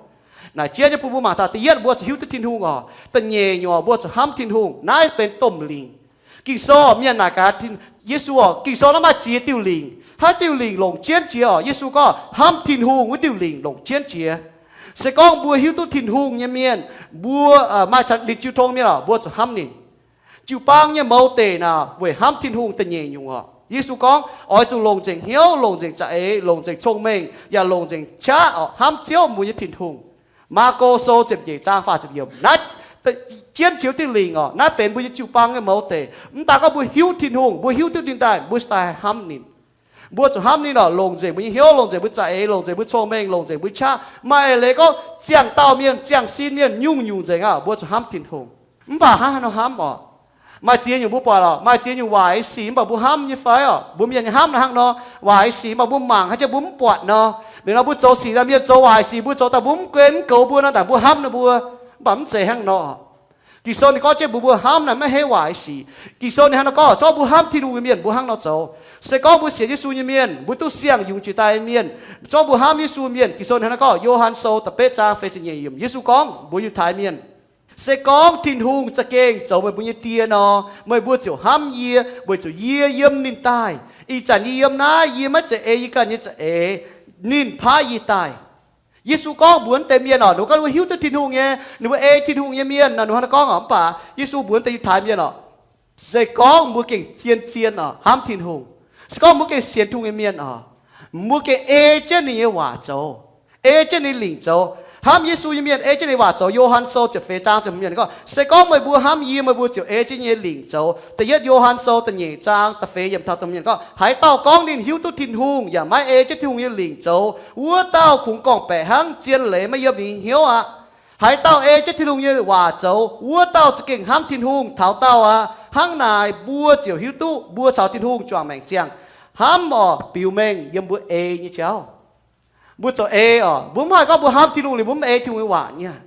Naaic jienv nyei bun mbuo mangc taux da'yietv mbuo zuqc hiuv duqv Tin-Hungh oc. Da'nyeic nyungc mbuo zuqc hnamv Tin-Hungh. Naaiv benx domh lingc. Ging-Sou mienh naaic gaax, Yesu oc, Ging-Sou naaiv maaih ziex diuh lingc. Haaix diuh lingc longc jienv jiex oc? Yesu gorngv hnamv Tin-Hungh wuov diuh lingc longc jienv jiex. Se gorngv mbuo hiuv duqv Tin-Hungh nyei mienh, mbuo maaih ninh jiu tong mienh oc, mbuo zuqc hnamv ninh. Jiu-baang nyei mouz deic naaic weic hnamv Tin-Hungh da'nyeic nyungc oc. Yesu gorngv oix zuqc longc nzengc hnyouv, longc nzengc za'eix, longc nzengc cong-mengh, yaac longc nzengc qaqv oc, hnamv Ziouv mbuo nyei Tin-Hungh. Maako Sou ziepc nyeic zaang faah ziepc yiemc. Naaiv jienv jiex diuh lingc oc. Naaiv benx mbuo nyei jiu-baang nyei mouz deic. Mv daan gorngv mbuo hiuv Tin-Hungh, mbuo hiuv duqv ninh daaih, mbuo daaih hnamv ninh. Mbuo zuqc hnamv ninh oc, longc nzengc mbuo nyei hnyouv, longc nzengc mbuo za'eix, longc nzengc mbuo cong-mengh, longc nzengc mbuo qaqv. Maaih eix leiz gorngv ziangh dauh mienh, ziangh sin mienh, nyungc-nyungc nzengc aqv, mbuo zuqc hnamv Tin-Hungh. Mv baac hnangv haaix nor hnamv oc? Maaih ziex nyungc mbuo buatc oc, maaih ziex nyungc waaic sic mv baac mbuo hnamv nyei fai oc? Mbuo mienh nyei hnamv naaiv hnangv nor, waaic sic mv baac mbuo mangc haaix jiex mbuo mv buatc nor. Liuz nor mbuo zoux sic daaih, mienh zoux waaic sic mbuo zoux daaih mbuo mv guen mv goux mbuo nor, daaih mbuo hnamv ninh mbuo. Mv baac mv zeiz hnangv nor. Ging-Sou ninh gorngv jienv mbuo, mbuo hnamv naaic maiv heiv waaic sic. Ging-Sou ninh hnangv nor gorngv, zorqv mbuo hnamv Tin-Hungh nyei mienh mbuo hnangv nor zoux. Se gorngv mbuo sienx Yesu nyei mienh, mbuo duqv siang-yungz jiex daaih nyei mienh, zorqv mbuo hnamv Yesu mienh. Ging-Sou ninh hnangv nor gorngv, Yo^han Sou da'betv zaang feix ziepc nyeic yiemc, Yesu gorngv mbuox Yiutai mienh, se gorngv Tin-Hungh za'gengh zoux meih mbuo nyei Die nor, meih mbuo ziouc hnamv yie, weic zuqc yie yiem ninh daaih. Ih zanc yie yiem naaiv, yie maiv zeiz ei yie ganh nyei za'eix. Ninh paaiv yie daaih. Yesu gorngv mbuox wuov deix mienh oc, ninh mbuo gorngv ninh mbuo hiuv duqv Tin-Hungh nyei, ninh mbuo ei Tin-Hungh nyei mienh nor, ninh mbuo hnangv nor gorngv oc. Mv baac Yesu mbuox wuov deix Yiutai mienh oc, se gorngv mbuo gengh zien-zien oc, hnamv Tin-Hungh, se gorngv mbuo gengh sienx Tin-Hungh nyei mienh oc, mbuo gengh ei jienv ninh nyei waac zoux, ei jienv ninh lingc zoux. Hnamv Yesu nyei mienh ei jienv ninh waac zoux. Yo^han Sou ziepc feix zaang ziepc hmz yiemc gorngv, se gorngv meih mbuo hnamv yie, meih mbuo ziouc ei jienv yie nyei lingc zoux. Da'yietv Yo^han Sou da'nyeic zaang da'feix yiemc taux da'hmz yiemc gorngv, haaix dauh gorngv ninh hiuv duqv Tin-Hungh yaac maiv ei jienv Tin-Hungh nyei lingc zoux, wuov dauh kungx gorngv-baeqc hnangv zien leiz maiv yiem ninh hnyouv aqv. Haaix dauh ei jienv Tin-Hungh nyei waac zoux, wuov dauh za'gengh hnamv Tin-Hungh taux daauh aqv. Hnangv naaic mbuo ziouc hiuv duqv mbuo caux Tin-Hungh juangc maengc ziangh. Hnamv oc, biux mengh yiem mbuo ei nyei jauv. Mbuo zoux ei oc, mbuo mv haih gorngv mbuo hnamv Tin-Hungh liuz mbuo mv ei Tin-Hungh nyei waac nyei.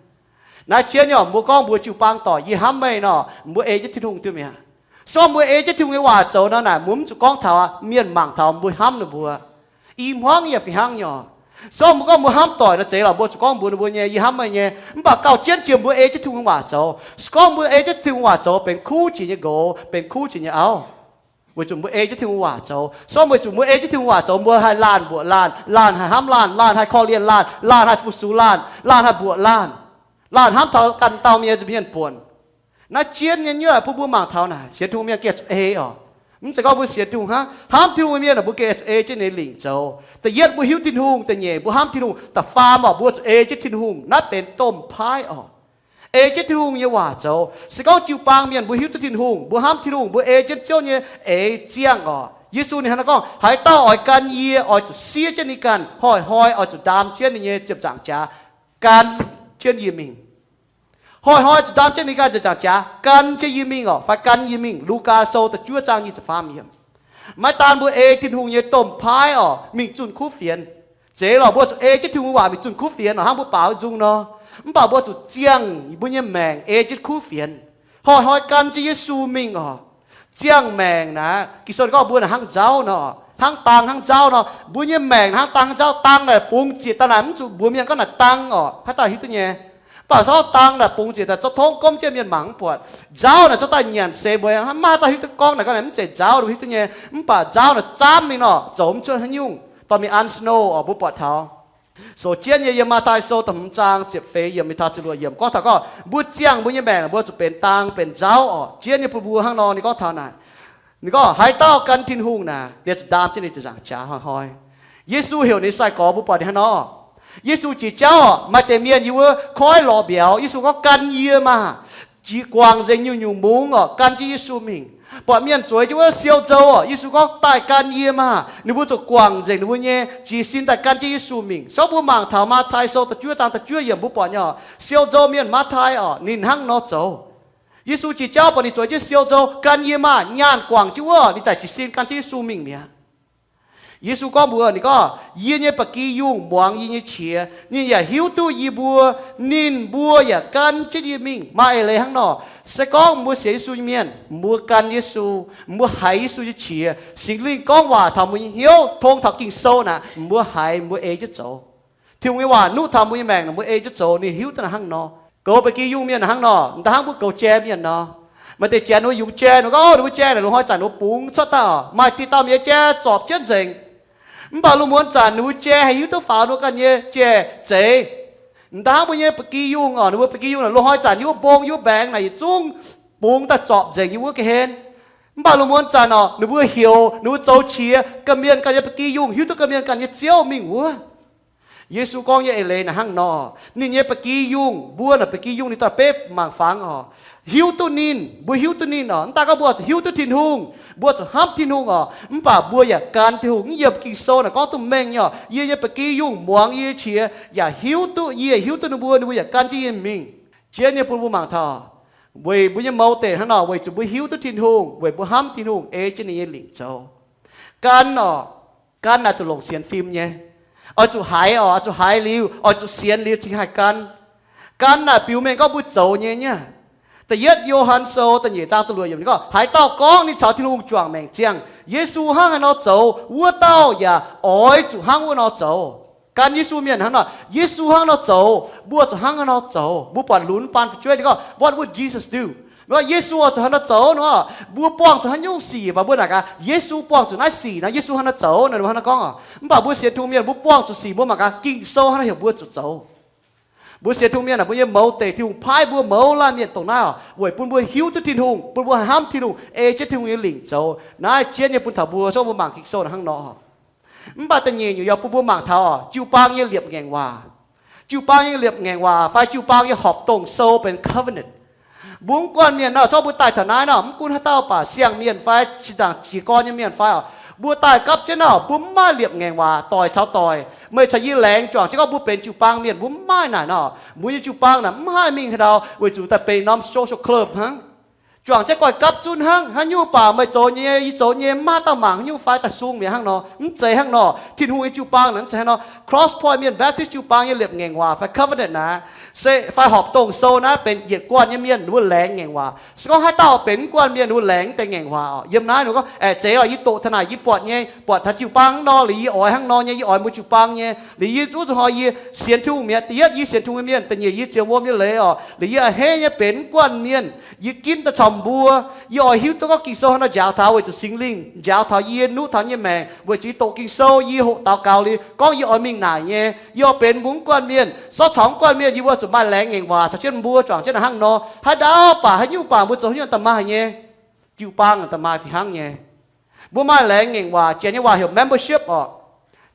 Naaiv jienv nyei oc, mbuo gorngv mbuo jiu-baang doic, yie hnamv meih nor, mbuo ei jienv Tin-Hungh duqv mi'aqv. Se gorngv mbuo ei jienv Tin-Hungh nyei waac zoux nor, naaic mbuo mv zuqc gorngv taux aqv, mienh mangc taux mbuo hnamv ninh mbuo. I hmuangv yaac fih hnangv nyei oc. Se gorngv mbuo gorngv mbuo hnamv doic nor, zeiz lorqc, mbuo zuqc gorngv mbuox ninh mbuo nyei, yie hnamv meih nyei. Mv baac gauh jienv jiex mbuo ei jienv Tin-Hungh waac zoux. Se gorngv mbuo ei jienv Tin-Hungh waac zoux benx kuv jiex nyei nqox, benx kuv jiex nyei auv, weic zuqc mbuo ei jienv Tin-Hungh waac zoux. Se gorngv weic zuqc mbuo ei jienv Tin-Hungh waac zoux, mbuo haih laanh mbuoqc laanh, laanh haih hnamv laanh, laanh haih korv-lienh laanh, laanh haih fu-sux laanh, laanh haih mbuoqc laanh, laanh hnamv taux ganh dauh mienh, mienh buonc. Naaiv jienv nyei nyuoqc bun mbuo mangc taux naaic, sienx Tin-Hungh mienh gengh zuqc ei oc. Mv zeiz gorngv mbuo sienx Tin-Hungh hnangv, hnamv Tin-Hungh mienh aeqv, mbuo gengh zuqc ei jienv ninh nyei lingc zoux. Da'yietv, mbuo hiuv Tin-Hungh. Da'nyeic, mbuo hnamv Tin-Hungh. Da'faam oc, mbuo zuqc ei jienv Tin-Hungh. Naaiv benx domh paaiv oc. Ei jienv Tin-Hungh nyei waac zoux. Se gorngv jiu-baang mienh mbuo hiuv duqv Tin-Hungh, mbuo hnamv Tin-Hungh, mbuo ei jienv Ziouv nyei eix ziangh oc. Yesu ninh hnangv naaiv gorngv, haaix dauh oix gan yie, oix zuqc siev jienv ninh ganh, hnoi-hnoi oix zuqc ndaam jienv ninh nyei ziepc nzaangc jaax, gan jienv yie mingh. Hnoi-hnoi zuqc ndaam jienv ninh ganh ziepc nzaangc jaax, gan jienv yie mingh oc, fai gan yie mingh. Lugaa Sou da'juov zaang nyic ziepc faam yiemc. Maiv daan mbuo ei Tin-Hungh nyei domh paaiv oc, mingh zunh kuv fienx. Zeiz lorqc, mbuo zuqc ei jienv Tin-Hungh waac mingh zunh kuv fienx oc, hnangv mbuo baaux zung nor. Mv baac mbuo zuqc ziangh mbuo nyei maengc ei jienv kuv fienx, hnoi-hnoi gan jienv Yesu mingh oc. Ziangh maengc naaic, Ging-Sou gorngv mbuo naaic hnangv nzauv nor, hnangv dang hnangv nzauv nor. Mbuo nyei maengc naaic hnangv dang hnangv nzauv. Dang naaic bungx ziec daaih naaic, mv zuqc mbuox mienh gorngv naaic dang oc, haaix dauh hiuv duqv nyei. Mv baac se gorngv dang naaic bungx ziec daaih zorqv tongv gomv jienv mienh mangc mv buatc. Nzauv naaic zorqv daaih nyanc seix mbuo, maiv maaih dauh hiuv duqv gorngv naaic, gorngv naaic mv zeiz nzauv, hiuv duqv nyei. Mv baac nzauv naaic zaamv mingh nor, zoux mv cuotv haaix nyungc. Dorh mingh an snow oc, mbuo buatc taux. Sou jienv nyei yiem Matv^taai Sou da'hmz zaang ziepc feix yiemc mingh taux ziepc luoqc yiemc gorngv taux gorngv mbuo ziangh mbuo nyei maengc, mbuo zuqc benx dang benx nzauv oc. Jienv nyei bun mbuo hnangv nor ninh gorngv taux naaic. Ninh gorngv haaix dauh gan Tin-Hungh naaic, ninh zuqc ndaam jienv ninh ziepc nzaangc jaax hnoi-hnoi. Yesu heuc ninh sai-gorx, mbuo buatc ninh hnangv nor. Yesu jiex jauv oc, maaih deix mienh yiem wuov koiv lorz mbiauz. Yesu gorngv, gan yie maah! Jiex guangc nzengc nyungc-nyungc mungz oc, gan jienv Yesu mingh. Buatc mienh zueiz jienv wuov siou nzou oc, Yesu gorngv, daaih gan yie maah! Ninh mbuo zuqc guangc nzengc ninh mbuo nyei jiez sin daaih gan jienv Yesu mingh. Se gorngv mbuo mangc taux Matv^taai Sou da'juov zaang da'juov yiemc, mbuo buatc nyei oc, siou nzou mienh Matv^taai oc, ninh hnangv nor zoux. Yesu jiex jauv buatc ninh zueiz jienv siou nzou, gan yie maah! Nyaanh guangc jienv wuov, ninh zaqc jiez sin gan jienv Yesu mingh mi'aqv. Yesu gorngv mbuox ninh gorngv, yie nyei ba'gi yungh muangx yie nyei qiex. Ninh yaac hiuv duqv yie mbuo. Ninh mbuo yaac gan jienv yie mingh. Maaih eix leiz hnangv nor, se gorngv mbuo sienx Yesu nyei mienh, mbuo gan Yesu, mbuo haiz Yesu nyei qiex, Singx Lingh gorngv waac taux mbuo nyei hnyouv, tong taux Ging-Sou naaic, mbuo haiz, mbuo ei jienv zoux. Tin-Hungh nyei waac nuqv taux mbuo nyei maengc, mbuo ei jienv zoux. Ninh hiuv duqv naaic hnangv nor. Goux ba'gi yungh mienh hnangv nor, m'daaih hnangv mbuo goux jai mienh nor. Maaih deix janx ninh mbuo yungz jai, ninh gorngv, ninh mbuo jai naaic loz-hnoi zanc ninh mbuo bungx cuotv daaih oc, maaih diqc dauh mienh nyei jai zorpc jienv nzengc. Mv baac lungh muonz zanc ninh mbuo jai haih hiuv duqv faaux ninh mbuo ganh nyei jai zeiz. M'daaih hnangv mbuo nyei ba'gi yungh oc, ninh mbuo ba'gi yungh naaic loz-hnoi zanc yiem wuov mbong yiem wuov mbaengx naaic yietc zungv bungx daaih zorpc nzengc yiem wuov ga'hlen. Mv baac lungh muonz zanc oc, ninh mbuo heuc, ninh mbuo zoux qiex, ga'mienh ganh nyei ba'gi yungh hiuv duqv ga'mienh ganh nyei Ziouv mingh wuov. Yesu gorngv nyei eix leiz naaic hnangv nor, ninh nyei ba'gi yungh, mbuo naaic ba'gi yungh ninh daaih beiv mangc fangx oc. Hiuv duqv ninh, mbuo hiuv duqv ninh oc. Mv daaih gorngv mbuo zuqc hiuv duqv Tin-Hungh, mbuo zuqc hnamv Tin-Hungh oc, mv baac mbuo yaac gan Tin-Hungh. Mv yiem Ging-Sou naaic gorngv duqv mengh nyei oc, yie nyei ba'gi yungh muangx yie nyei qiex, yaac hiuv duqv yie, hiuv duqv ninh mbuo, ninh mbuo yaac gan jienv yie mingh. Jienv nyei bun mbuo mangc taux, weic mbuo nyei mouz deic hnangv nor, weic zuqc mbuo hiuv duqv Tin-Hungh, weic mbuo hnamv Tin-Hungh, ei jienv ninh nyei lingc zoux. Gan oc, gan naaic zuqc longc sienx fim nyei. Oix zuqc haiz oc, oix zuqc haiz liuz, oix zuqc sienx liuz cingx haih gan. Gan naaic biux mengh gorngv mbuo zoux nyei nyei. Da'yietv Yo^han Sou da'nyeic zaang da'luoqc yiemc ninh gorngv, haaix dauh gorngv ninh caux Tin-Hungh juangc maengc ziangh, Yesu hnangv haaix nor zoux, wuov dauh yaac oix zuqc hnangv wuov nor zoux. Gan Yesu mienh hnangv nor, Yesu hnangv nor zoux, mbuo zuqc hnangv haaix nor zoux. Mbuo buatc lunx baan fu'jueiv ninh gorngv, what would Jesus do? Ninh gorngv Yesu oix zuqc haaix nor zoux nor, mbuo buangh zuqc haaix nyungc sic, mv baac mbuo naaic gaax, Yesu buangh zuqc naaiv sic naaiv, Yesu hnangv nor zoux nor, ninh hnangv nor gorngv. Mv baac mbuo sienx Tin-Hungh mienh, mbuo buangh zuqc sic, mbuo mangc gaax Ging-Sou hnangv nor heuc mbuo zuqc zoux. Mbuo sienx Tin-Hungh mienh aah, mbuo nyei mouz deic, Tin-Hungh paaiv mbuo mouz laanh mienh dongh naaiv oc, weic bun mbuo hiuv duqv Tin-Hungh, bun mbuo hnamv Tin-Hungh, ei jienv Tin-Hungh nyei lingc zoux. Naaiv jienv nyei bun taux mbuo, se gorngv mbuo mangc Ging-Sou naaic hnangv nor. Mv baac da'nyeic nyungc yaac bun mbuo mangc taux oc, jiu-baang nyei liepc ngaengc waac. Jiu-baang nyei liepc ngaengc waac fai jiu-baang nyei horpc dongh sou benx covenant. Mbuo mv guanh mienh nor, se gorngv mbuo daaih taux naaiv nor, mv gunv haaix dauh baac, siang-mienh fai zinh ndaangc jiez gorn nyei mienh fai oc, mbuo daaih gapv jienv nor, mbuo mv maaih liepc ngaengc waac doic caux doic. Meih caux yie laengz juangc jienv gorngv mbuo benx jiu-baang mienh, mbuo mv maaih naaic nor. Mbuo nyei jiu-baang naaic mv haih mingh haaix ndau weic zuqc daaih benx norm social club hnangv. Juangc jienv goiv gapv zunv hnangv. Haaix nyungc baac meih zoux nyei, yie zoux nyei, mv maaih dauh mangc haaix nyungc fai daaih sung mi'aqv hnangv nor. Mv zeiz hnangv nor. Tin-Hungh nyei jiu-baang naaic mv zeiz hnangv nor. Cross Point Mienh, Baptist jiu-baang nyei liepc ngaengc waac fai covenant naaic, se fai horpc dongh sou naaiv benx yietc guanh nyei mienh ninh mbuo laengz ngaengc waac. Se gorngv haaix dauh benx mv guanh mienh ninh mbuo laengz mv deix ngaengc waac oc. Yiem naaiv ninh mbuo gorngv, aengx zeiz oc, yie doqc taux naaic yie buatc nyei, buatc taux jiu-baang hnangv nor, liuz yie oix hnangv nor nyei, yie oix mbuo jiu-baang nyei. Liuz yie zuqc zuqc hnoi yie sienx Tin-Hungh mi'aqv. Da'yietv yie sienx Tin-Hungh nyei mienh, da'nyeic yie ziouc wuom nyei leiz oc. Liuz yie a'hneiv nyei benx mv guanh mienh, yie ginv daaih caux mbuo. Yie oix hiuv duqv gorngv Ging-Sou haaix nor njaaux taux weic zuqc Singx Lingh njaaux taux yie, nuqv taux yie nyei maengc, weic zuqc yie doqc Ging-Sou, yie hoqc daux gaux liuz gorngv yie oix mingh naaic nyei, yie oix benx mbuo mv guanh mienh. Sortv caux mv guanh mienh yie mbuo zuqc maaih laengz ngaengc waac caux jienv mbuo juangc jienv naaic hnangv nor. Haaix dauh baac haaix nyungc baac mbuo zoux haaix nyungc da'maaih nyei, jiu-baang da'maaih fih hnangv nyei. Mbuo maaih laengz ngaengc waac, janx nyei waac heuc membership oc.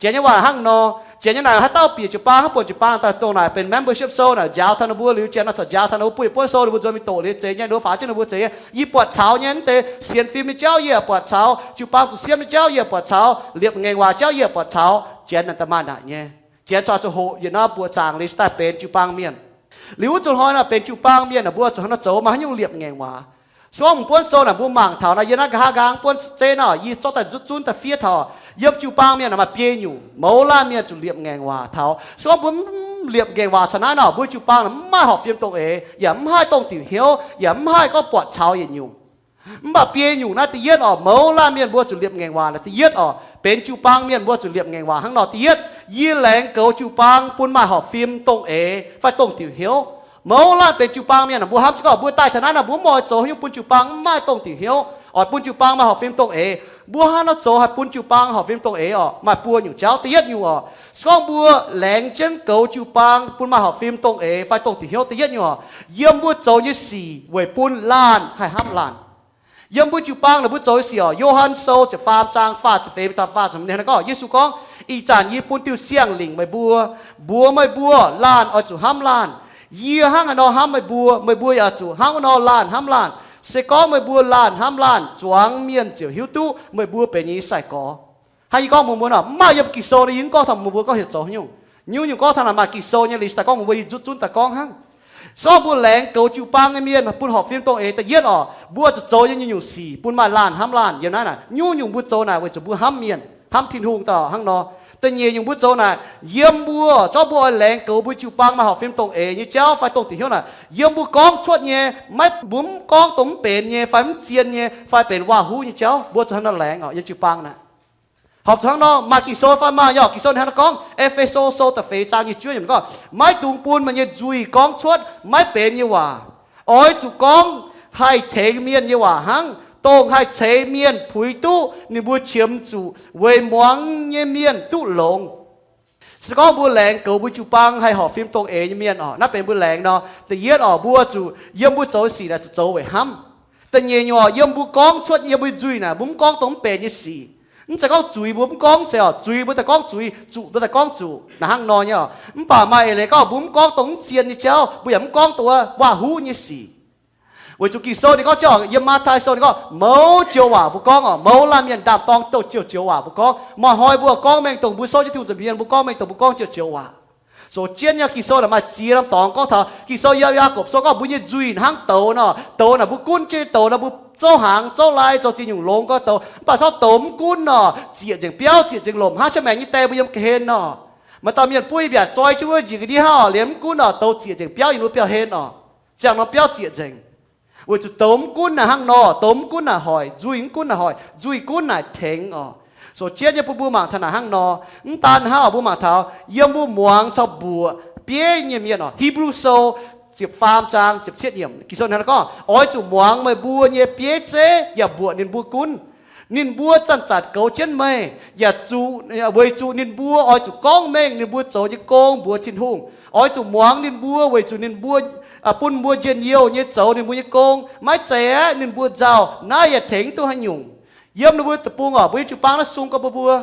Janx nyei waac hnangv nor, janx nyei naaic haaix dauh bieqc jiu-baang, hnangv buonc jiu-baang daaih dongh naaic benx membership sou naaic, njaaux taux ninh mbuo liuz, janx naaic corc njaaux taux ninh mbuo, bun yietc buonv sou ninh mbuo nzuonx mingh doqc liuz, zeiz nyei, ninh mbuo faaux jienv ninh mbuo zeiz nyei. Yie buatc caux nyei, mv deix sienx fim nyei jauv yie yaac buatc caux, jiu-baang zuqc siemv nyei jauv yie yaac buatc caux, liepc ngaengc waac jauv yie yaac buatc caux. Janx naaic da'maaih naaic nyei. Janx corc zuqc hoqc yietc norm buoqc zaangc liuz daaih benx jiu-baang mienh. Liuz wuov zuqc hnoi naaic benx jiu-baang mienh naaic, mbuo zuqc hnangv nor zoux, maaih haaix nyungc liepc ngaengc waac. Se gorngv mbuo buonv sou naaic mbuo mangc taux naaic, yie naaiv nqa'haav nqaang buonv zeiv naaic, yie zorqv daaih nzutv zunv daaih fiev taux, yiem jiu-baang mienh naaic maaih biei nyungc mouz laanh mienh zuqc liepc ngaengc waac taux. Se gorngv mbuo mv liepc ngaengc waac caux naaiv nor, mbuo jiu-baang naaic mv maaih horpc fim dongh eix, yaac mv haih dongh diuc hnyouv, yaac mv haih gorngv buatc caux yietc nyungc. Mv baac biei nyungc naaiv da'yietv oc, mouz laanh mienh mbuo zuqc liepc ngaengc waac naaic da'yietv oc, benx jiu-baang mienh mbuo zuqc liepc ngaengc waac hnangv nor. Da'yietv, yie laengz goux jiu-baang bun maaih horpc fim dongh eix fai dongh diuc hnyouv. Mouz laanh benx jiu-baang mienh naaic, mbuo hnamv jienv gorngv mbuo daaih taux naaiv naaic, mbuo mv oix zoux haaix nyungc bun jiu-baang mv maaih dongh diuc hnyouv, oix bun jiu-baang maaih horpc fim dongh eix. Mbuo hnangv nor zoux haih bun jiu-baang horpc fim dongh eix oc, maaih buo nyungc jauv. Da'yietv nyungc oc, se gorngv mbuo laengz jienv goux jiu-baang bun maaih horpc fim dongh eix fai dongh diuc hnyouv, da'yietv nyungc oc, yiem mbuo zoux nyei sic weic bun laanh haih hnamv laanh. Yiem mbuo jiu-baang naaic mbuo zoux nyei sic oc, Yo^han Sou ziepc faam zaang faah ziepc feix mingh taux faah ziepc hmz hnangv nor gorngv, Yesu gorngv, Ih zanc yie bun diuh siang-lingc meih mbuo, mbuox meih mbuo, laanh oix zuqc hnamv laanh. Yie hnangv haaix nor hnamv meih mbuo, meih mbuo yaac oix zuqc hnangv wuov nor laanh hnamv laanh. Se gorngv meih mbuo laanh hnamv laanh, zuangx mienh ziouc hiuv duqv meih mbuo benx yie nyei sai-gorx. Hnangv yie gorngv mbuox mbuo nor, mv maaih yiem Ging-Sou nyei, yie mv gorngv taux mbuox mbuo gorngv heuc zoux haaix nyungc. Nyungc-nyungc gorngv taux naaic maaih Ging-Sou nyei, liuz daaih gorngv mbuox mbuo, yie nzutv zunv daaih gorngv hnangv. Se gorngv mbuo laengz goux jiu-baang nyei mienh bun horpc fim dongh eix, da'yietv oc, mbuo zuqc zoux nyei nyungc-nyungc sic bun maaih laanh hnamv laanh. Yiem naaiv naaic, nyungc-nyungc mbuo zoux naaic weic zuqc mbuo hnamv mienh, hnamv Tin-Hungh daaih hnangv nor. Da'nyeic nyungc mbuo zoux naaic, yiem mbuo, se gorngv mbuo oix laengz goux mbuo jiu-baang maaih horpc fim dongh eix nyei jauv fai dongh diuc hnyouv naaic, yiem mbuo gorngv cuotv nyei, maiv, mbuo mv gorngv dongh mv benx nyei fai mv zien nyei fai benx waac-huv nyei jauv, mbuo zuqc hnangv nor laengz oc, yiem jiu-baang naaic. Horpc zuqc hnangv nor, maaih Ging-Sou fai maaih, yaac Ging-Sou ninh hnangv nor gorngv, E^fe^so Sou da'feix zaang nyic juov yiemc gorngv, maiv dungx bun meih nyei nzuih gorngv cuotv maiv benx nyei waac. Oix zuqc gorngv haih tengx mienh nyei waac hnangv, dongh haih ceix mienh puix duqv ninh mbuo qiemx zuqc weic muangx nyei mienh duqv longx. Se gorngv mbuo laengz goux mbuo jiu-baang haih horpc fim dongh eix nyei mienh oc, naaiv benx mbuo laengz nor. Da'yietv oc, mbuo zuqc yiem mbuo zoux sic naaic zuqc zoux weic hnamv. Da'nyeic nyungc oc, yiem mbuo gorngv cuotv yiem mbuo nzuih naaic, mbuo mv gorngv dongh mv benx nyei sic. Mv zeiz gorngv zuiz mbuo mv gorngv zeiz oc, zuiz mbuo daaih gorngv zuiz, zuqc mbuo daaih gorngv zuqc, naaic hnangv nor nyei oc. Mv baac maaih eix leiz gorngv mbuo mv gorngv dongh mv zien nyei jauv, mbuo yaac mv gorngv dongh waac-huv nyei sic. Weic zuqc Ging-Sou ninh gorngv jienv oc, yiem Matv^tai Sou ninh gorngv, mouz joux waac mbuo gorngv oc, mouz laanh mienh ndaam-dorng douz joux joux waac mbuo gorngv. Maaih hnoi mbuo gorngv mengh dongh mbuo souv jienv Tin-Hungh nza'hmien, mbuo gorngv mengh dongh mbuo gorngv joux joux waac. Zoux jienv nyei Ging-Sou naaic maaih ziex norm dorngx gorngv taux Ging-Sou yiem Yaagorpc Sou gorngv mbuo nyei nzuih hnangv douz nor. Douz naaic mbuo gunv jienv douz nor, mbuo zouv hnaangx zouv lai zoux ziex nyungc longx gorngv douz. Mv baac se gorngv douz mv gunv nor, ziec nzengc biauv ziec nzengc lomc hnangv, qiemx maengc nyei die mbuo yiem ga'hlen nor. Maaih dauh mienh buov yie mbiaatc zoi jienv wuov njiec ga'ndiev hnangv oc, liemh mv gunv nor, douz ziec nzengc biauv yiem mbuo biauv hlen oc. Ziangh norm biauv ziec nzengc. Weic zuqc douz mv gunv naaic hnangv nor, douz mv gunv naaic hoic, nzuih mv gunv naaic hoic, nzuih gunv naaic tengx oc. Zoux jienv nyei bun mbuo mangc taux naaic hnangv nor. Mv daan hnangv oc, mbuo mangc taux yiem mbuo muangx caux mbuoqc bieiv nyei mienh oc. Hipv^lu Sou ziepc faam zaang ziepc cietv yiemc, Ging-Sou hnangv naaiv gorngv, oix zuqc muangx meih mbuo nyei bieiv zeiv yaac mbuoqc ninh mbuo gunv. Ninh mbuo zanc-zanc goux jienv meih, yaac zuqc, weic zuqc ninh mbuo oix zuqc gorngv mengh ninh mbuo zoux nyei gong mbuox Tin-Hungh. Oix zuqc muangx ninh mbuo weic zuqc ninh mbuo bun mbuo njien-youh nyei zoux ninh mbuo nyei gong. Maiv zeiz aeqv, ninh mbuo nzauh naaiv yaac tengx duqv haaix nyungc. Yiem ninh mbuo deic-bung oc, mbuo nyei jiu-baang naaiv sung gorngv mbuo, mbuo,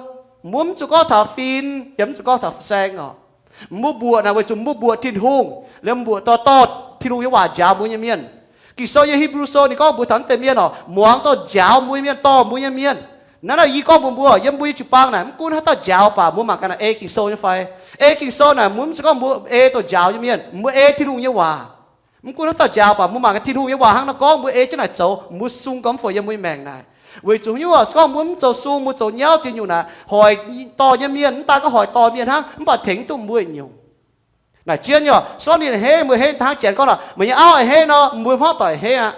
mbuo mv zuqc gorngv taux fin, yaac mv zuqc gorngv taux fin-saeng oc. Mbuo mbuoqc naaic weic zuqc mbuo mbuoqc Tin-Hungh, liemh mbuoqc dorh, dorh Tin-Hungh nyei waac njaaux mbuo nyei mienh. Ging-Sou nyei Hipv^lu Sou ninh gorngv mbuox taux naaiv deix mienh oc, muangx dorh njaaux mbuo nyei mienh, dorh mbuo nyei mienh. Naaiv nor yie gorngv mbuox mbuo, yiem mbuo nyei jiu-baang naaic mv gunv haaix dauh njaaux baac mbuo mangc gaax naaic ei Ging-Sou nyei fai. Ei Ging-Sou naaic mbuo mv zeiz gorngv mbuo ei dongh njaaux nyei mienh, mbuo ei Tin-Hungh nyei waac. Mv gunv haaix dauh njaaux baac mbuo mangc gaax Tin-Hungh nyei waac hnangv nor gorngv, mbuo ei jienv naaic zoux, mbuo sung gorngv fai yiem mbuo nyei maengc naaic. Weic zuqc haaix nyungc oc, se gorngv mbuo mv zoux sung, mbuo zoux nyauv ziex nyungc naaic, hoic dorh nyei mienh, mv daan gorngv hoic dorh mienh hnangv, mv baac tengx duqv mbuo nyungc. Naaic jienv nyei oc, se gorngv ninh a'hneiv, mbuo a'hneiv hnangv Janx gorngv nor, meih nyei auv a'hneiv nor, mbuo hnangv doic a'hneiv aqv.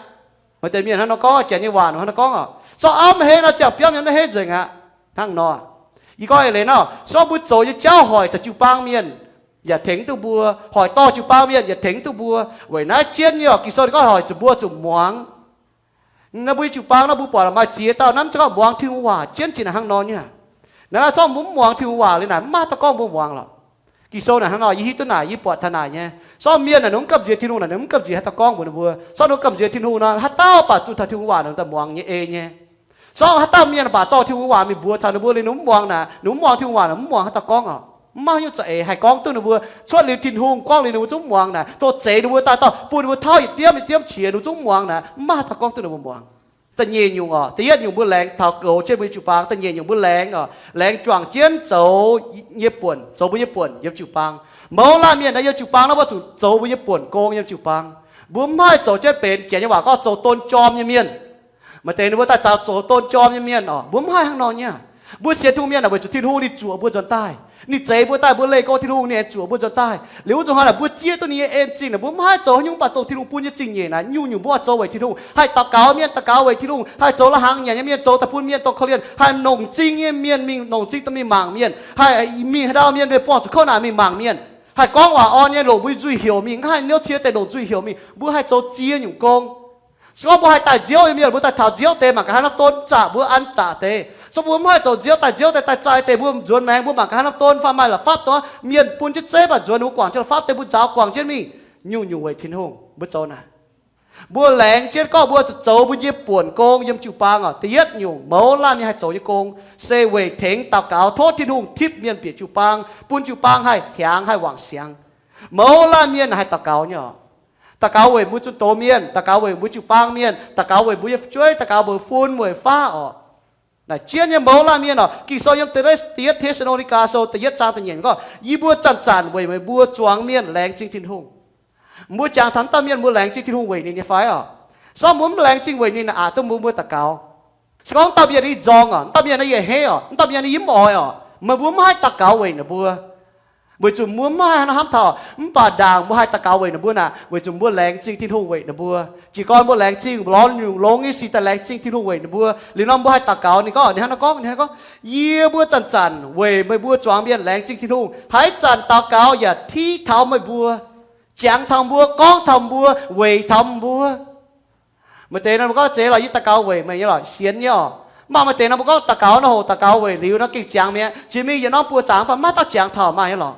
Maaih deix mienh hnangv nor gorngv, Janx nyei waac nor hnangv nor gorngv oc, se gorngv auv a'hneiv nor, ziangh biauv mienh a'hneiv nzengc aqv. Hnangv nor, yie gorngv eix leiz nor, se gorngv mbuo zoux nyei jauv hoic taux jiu-baang mienh, yaac tengx duqv mbuo, hoic dorh jiu-baang mienh, yaac tengx duqv mbuo. Weic naaiv jienv nyei oc, Ging-Sou ninh gorngv hoic zuqc mbuo zuqc muangx. Naaiv mbuo nyei jiu-baang naaiv mbuo buatc maaih ziex dauh naaiv mv zeiz gorngv muangx Tin-Hungh waac jienv jiex naaic hnangv nor nyei. Naaiv, naaiv se gorngv mbuo mv muangx Tin-Hungh waac liuz naaic, mv maaih haaix dauh gorngv mbuo muangx lorqc. Ging-Sou naaic hnangv nor, yie hiuv duqv naaic, yie buatc taux naaic nyei. Se gorngv mienh naaic ninh mv gamh nziex Tin-Hungh naaic, ninh mv gamh nziex haaix dauh gorngv mbuox ninh mbuo. Se gorngv ninh gamh nziex Tin-Hungh nor, haaix dauh baac zunh taux Tin-Hungh waac ninh daaih muangx nyei, ei nyei. Se gorngv haaix dauh mienh baac dorh Tin-Hungh waac mingh mbuox taux ninh mbuo liuz ninh mv muangx naaic, ninh mv muangx Tin-Hungh waac naaic, mv muangx haaix dauh gorngv oc. Mv maaih haaix nyungc za'eix haih gorngv duqv ninh mbuo. Cuotv liuz Tin-Hungh gorngv liuz ninh mbuo zungv muangx naaic, dongh zeix ninh mbuo daaih, dongh bun ninh mbuo tauv yietc diemv yietc diemv qiex ninh mbuo zungv mv muangx naaic, mv maaih haaix dauh gorngv duqv ninh mbuo muangx. Da'nyeic nyungc oc, da'yietv nyungc mbuo laengz taux goux jienv mbuo nyei jiu-baang. Da'nyeic nyungc mbuo laengz oc, laengz juangc jienv zoux nyei buonc, zoux mbuo nyei buonc yiem jiu-baang. Mouz laanh mienh naaiv yiem jiu-baang naaiv, mbuo zuqc zoux mbuo nyei buonc gong yiem jiu-baang. Mbuo mv haih zoux jienv benx Janx nyei waac gorngv zoux don jorm nyei mienh. Maaih deix ninh mbuo daaih zoux don jorm nyei mienh oc. Mbuo mv haih hnangv nor nyei. Mbuo sienx Tin-Hungh mienh aah, weic zuqc Tin-Hungh ninh zuoqc mbuo nzuonx daaih. Ninh zeix mbuo daaih, mbuo leih go Tin-Hungh, ninh aengx zuoqc mbuo nzuonx daaih. Liuz wuov zuqc hnoi naaic mbuo zieqv duqv ninh nyei en zingh naaic, mbuo mv haih zoux haaix nyungc baac dongh Tin-Hungh bun nyei zingh nyeic naaic, nyungc-nyungc mbuo haih zoux weic Tin-Hungh. Haih daux gaux mienh, daux gaux weic Tin-Hungh. Haih zoux la'hnaangx nyanc nyei mienh zoux daaih bun mienh dongh korv-lienh. Haih longc m'zing nyei mienh mingh, longc m'zing daaih mingh mangc mienh. Haih mingh haaix dauh mienh mv buangh zuqc kouv naanc mingh mangc mienh. Haih gorngv waac orn nyei longc mbuo nzuih heuc mingh, mv haih niouv cie deix longc nzuih heuc mingh. Mbuo haih zoux ziex nyungc gong. Se gorngv mbuo haih daaih nziouv nyei mienh, mbuo daaih taux nziouv deix mangc gaax haaix norm don zaqc, mbuo an zaqc deix. Se mbuo mv haih zoux nziouv daaih nziouv deix, daaih zaih deix, mbuo nzuonx maengx mbuo mangc gaax haaix norm don fai maaih la'fapv dongh mienh bun jienv zeiv baac nzuonx, ninh mbuo guangc jienv la'fapv deix mbuo nzaaux guangc jienv mingh. Nyungc-nyungc weic Tin-Hungh mbuo zoux naaic. Mbuo laengz jienv gorngv mbuo zuqc zoux mbuo nyei buonc gong yiem jiu-baang oc. Da'yietv nyungc mouz laanh mienh haih zoux nyei gong se weic tengx daux gaux tov Tin-Hungh tipv mienh bieqc jiu-baang, bun jiu-baang haih hiaangx haih wangc siangx. Mouz laanh mienh haih daux gaux nyei oc. Daux gaux weic mbuo zunh doz mienh, daux gaux weic mbuo jiu-baang mienh, daux gaux weic mbuo nyei fu'jueiv, daux gaux weic fun weic faav oc. Naaic jienv nyei mouz laanh mienh oc. Ging-Sou yiem Da'yietv Te^saa^lo^ni^gaa Sou da'yietv zaang da'nyeic gorngv, yie mbuo zanc-zanc weic meih mbuo zuangx mienh laengz zingh Tin-Hungh. Mbuo jangx taux dauh mienh mbuo laengz zingh Tin-Hungh weic ninh nyei fai oc? Se gorngv mbuo mv laengz zingh weic ninh, aqc duqv mbuo mbuo daux gaux. Se gorngv dauh mienh yie nzorng oc, dauh mienh yie a'hneiv oc, dauh mienh yie mv oix oc, meih mbuo mv haih daux gaux weic ninh mbuo. Weic zuqc mbuo mv haih hnangv nor hnamv taux, mv baac ndaangc mbuo haih daux gaux weic ninh mbuo naaic, weic zuqc mbuo laengz zingh Tin-Hungh weic ninh mbuo. Jiez gorn mbuo laengz zingh lorz nyungc longx nyei sic daaih laengz zingh Tin-Hungh weic ninh mbuo. Liuz nor mbuo haih daux gaux, ninh gorngv, ninh hnangv nor gorngv, ninh hnangv nor gorngv, yie mbuo zanc-zanc weic meih mbuo zuangx mienh laengz zingh Tin-Hungh, haaix zanc daux gaux yaac tiqv taux meih mbuo, jangx taux mbuo, gorngv taux mbuo, weic taux mbuo. Maaih deix nor mbuo gorngv, zeiz lorqc, yie daux gaux weic meih nyei lorqc, sienx nyei oc. Mv baac maaih deix nor mbuo gorngv daux gaux nor hoc daux gaux weic liuz nor gengh ziangx mi'aqv. Jiex mingh yietc norm buoz zaangc mv baac maiv dauh jangx taux maaih nyei lorqc.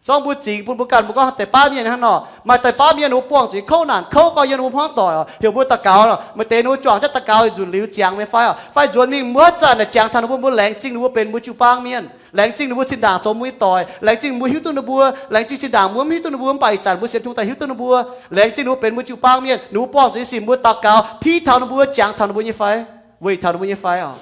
Se gorngv mbuo zingx bun mbuo ganh, mbuo gorngv deix baav mienh hnangv nor, maaih deix baav mienh ninh mbuo buangh zuqc kouv naanc kouv gorx yiem ninh mbuo hmuangv doic oc, heuc mbuo daux gaux oc. Maaih deix ninh mbuo juangc jienv daux gaux nzunc liuz ziangx mi'aqv fai oc, fai nzuonx mingh mbuo haaix zanc naaic jangx taux ninh mbuo, mbuo laengz zingh ninh mbuo benx mbuo jiu-baang mienh, laengz zingh ninh mbuo zinh ndaangc zoux mbuo nyei doic, laengz zingh mbuo hiuv duqv ninh mbuo, laengz zingh zinh ndaangc mbuo mv hiuv duqv ninh mbuo, mv baac ih zanc mbuo sienx Tin-Hungh daaih hiuv duqv ninh mbuo, laengz zingh ninh mbuo benx mbuo jiu-baang mienh, ninh mbuo buangh zuqc nyei sic mbuo daux gaux tiqv taux ninh mbuo, jangx taux ninh mbuo nyei fai, weic taux ninh mbuo nyei fai oc.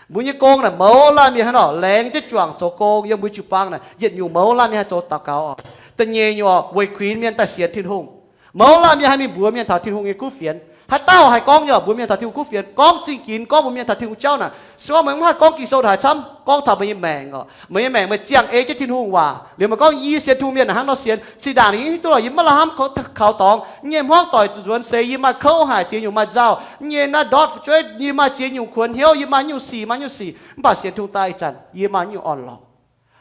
Mbuo nyei gong naaic mouz laanh mienh hnangv nor laengz jienv juangc zoux gong yiem mbuo jiu-baang naaic, yietc nyungc mouz laanh mienh haih zoux daux gaux oc. Da'nyeic nyungc oc, weic kuinx mienh daaih sienx Tin-Hungh. Mouz laanh mienh haih mingh mbuox mienh taux Tin-Hungh nyei kuv fienx. Haaix dauh haih gorngv nyei oc, mbuox mienh taux Tin-Hungh kuv fienx, gorngv zingh ginx, gorngv mbuox mienh taux Tin-Hungh jauv naaic, se gorngv meih mv haih gorngv Ging-Sou haaix camv, gorngv taux meih nyei maengc oc. Meih nyei maengc meih ziangh ei jienv Tin-Hungh waac liuz meih gorngv, yie sienx Tin-Hungh mienh naaic hnangv nor sienx, zinh ndaangc ninh hiuv duqv lorqc, yie maiv la'hamv kaux dorngx nyei hmuangv doic zuqc nzuonx seix, yie maaih kouv haic, ziex nyungc maaih nzauh nyei naaiv ndortv fu'jueiv, yie maaih ziex nyungc kuonx hnyouv, yie maaih nyungc sic, maaih nyungc sic, mv baac sienx Tin-Hungh daaih ih zanc yie maaih nyungc orn-lorqc.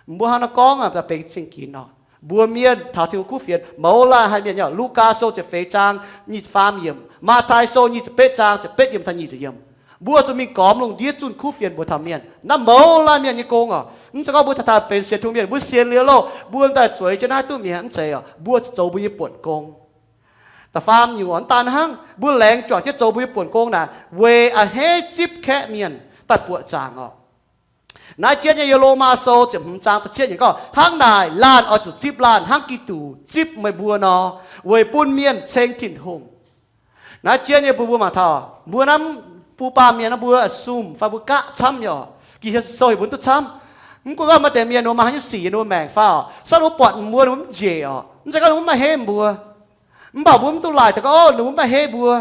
Mbuo hnangv nor gorngv daaih benx zingh ginx nor, mbuox mienh taux Tin-Hungh kuv fienx. Mouz laanh haih mienh nyei oc. Lugaa Sou ziepc feix zaang nyic ziepc faam yiemc, Matv^taai Sou nyic ziepc betv zaang ziepc betv yiemc taux nyic ziepc yiemc. Mbuo zuqc mingh gormx lungh ndiev zunh kuv fienx mbuox taux mienh. Naaiv mouz laanh mienh nyei gong oc. Mv zeiz gorngv mbuo taux daaih benx sienx Tin-Hungh mienh mbuo sienx liuz loh, mbuo daaih zueiz jienv naaiv duqv mi'aqv, mv zeiz oc. Mbuo zuqc zoux mbuo nyei buonc gong. Da'faam nyungc oc, mv daan hnangv, mbuo laengz juangc jienv zoux mbuo nyei buonc gong naaic weic a'hneiv zipv kaeqv mienh daaih buoqc zaangc oc. Naaiv jienv nyei yiem Lomaa Sou ziepc hmz zaang da'cietv nyungc gorngv, hnangv naaic laanh oix zuqc zipv laanh hnangv Giduc zipv meih mbuo nor, weic bun mienh ceng Tin-Hungh. Naaiv jienv nyei bun mbuo mangc taux mbuo naaiv, bun baamh mienh naaiv mbuo assume fai mbuo gaqv camv nyei oc. Ging-Sou heuc mbuo duqv camv. Mv gunv gorngv maaih deix mienh ninh mbuo maaih haaix nyungc sic yiem ninh mbuo maengc fai oc, se ninh mbuo buatc mbuo ninh mbuo mv njiec oc. Mv zeiz gorngv ninh mbuo maiv heiv mbuo. Mv baac mbuo mv duqv laaic taux gorngv, o, ninh mbuo mv maaih heiv mbuo.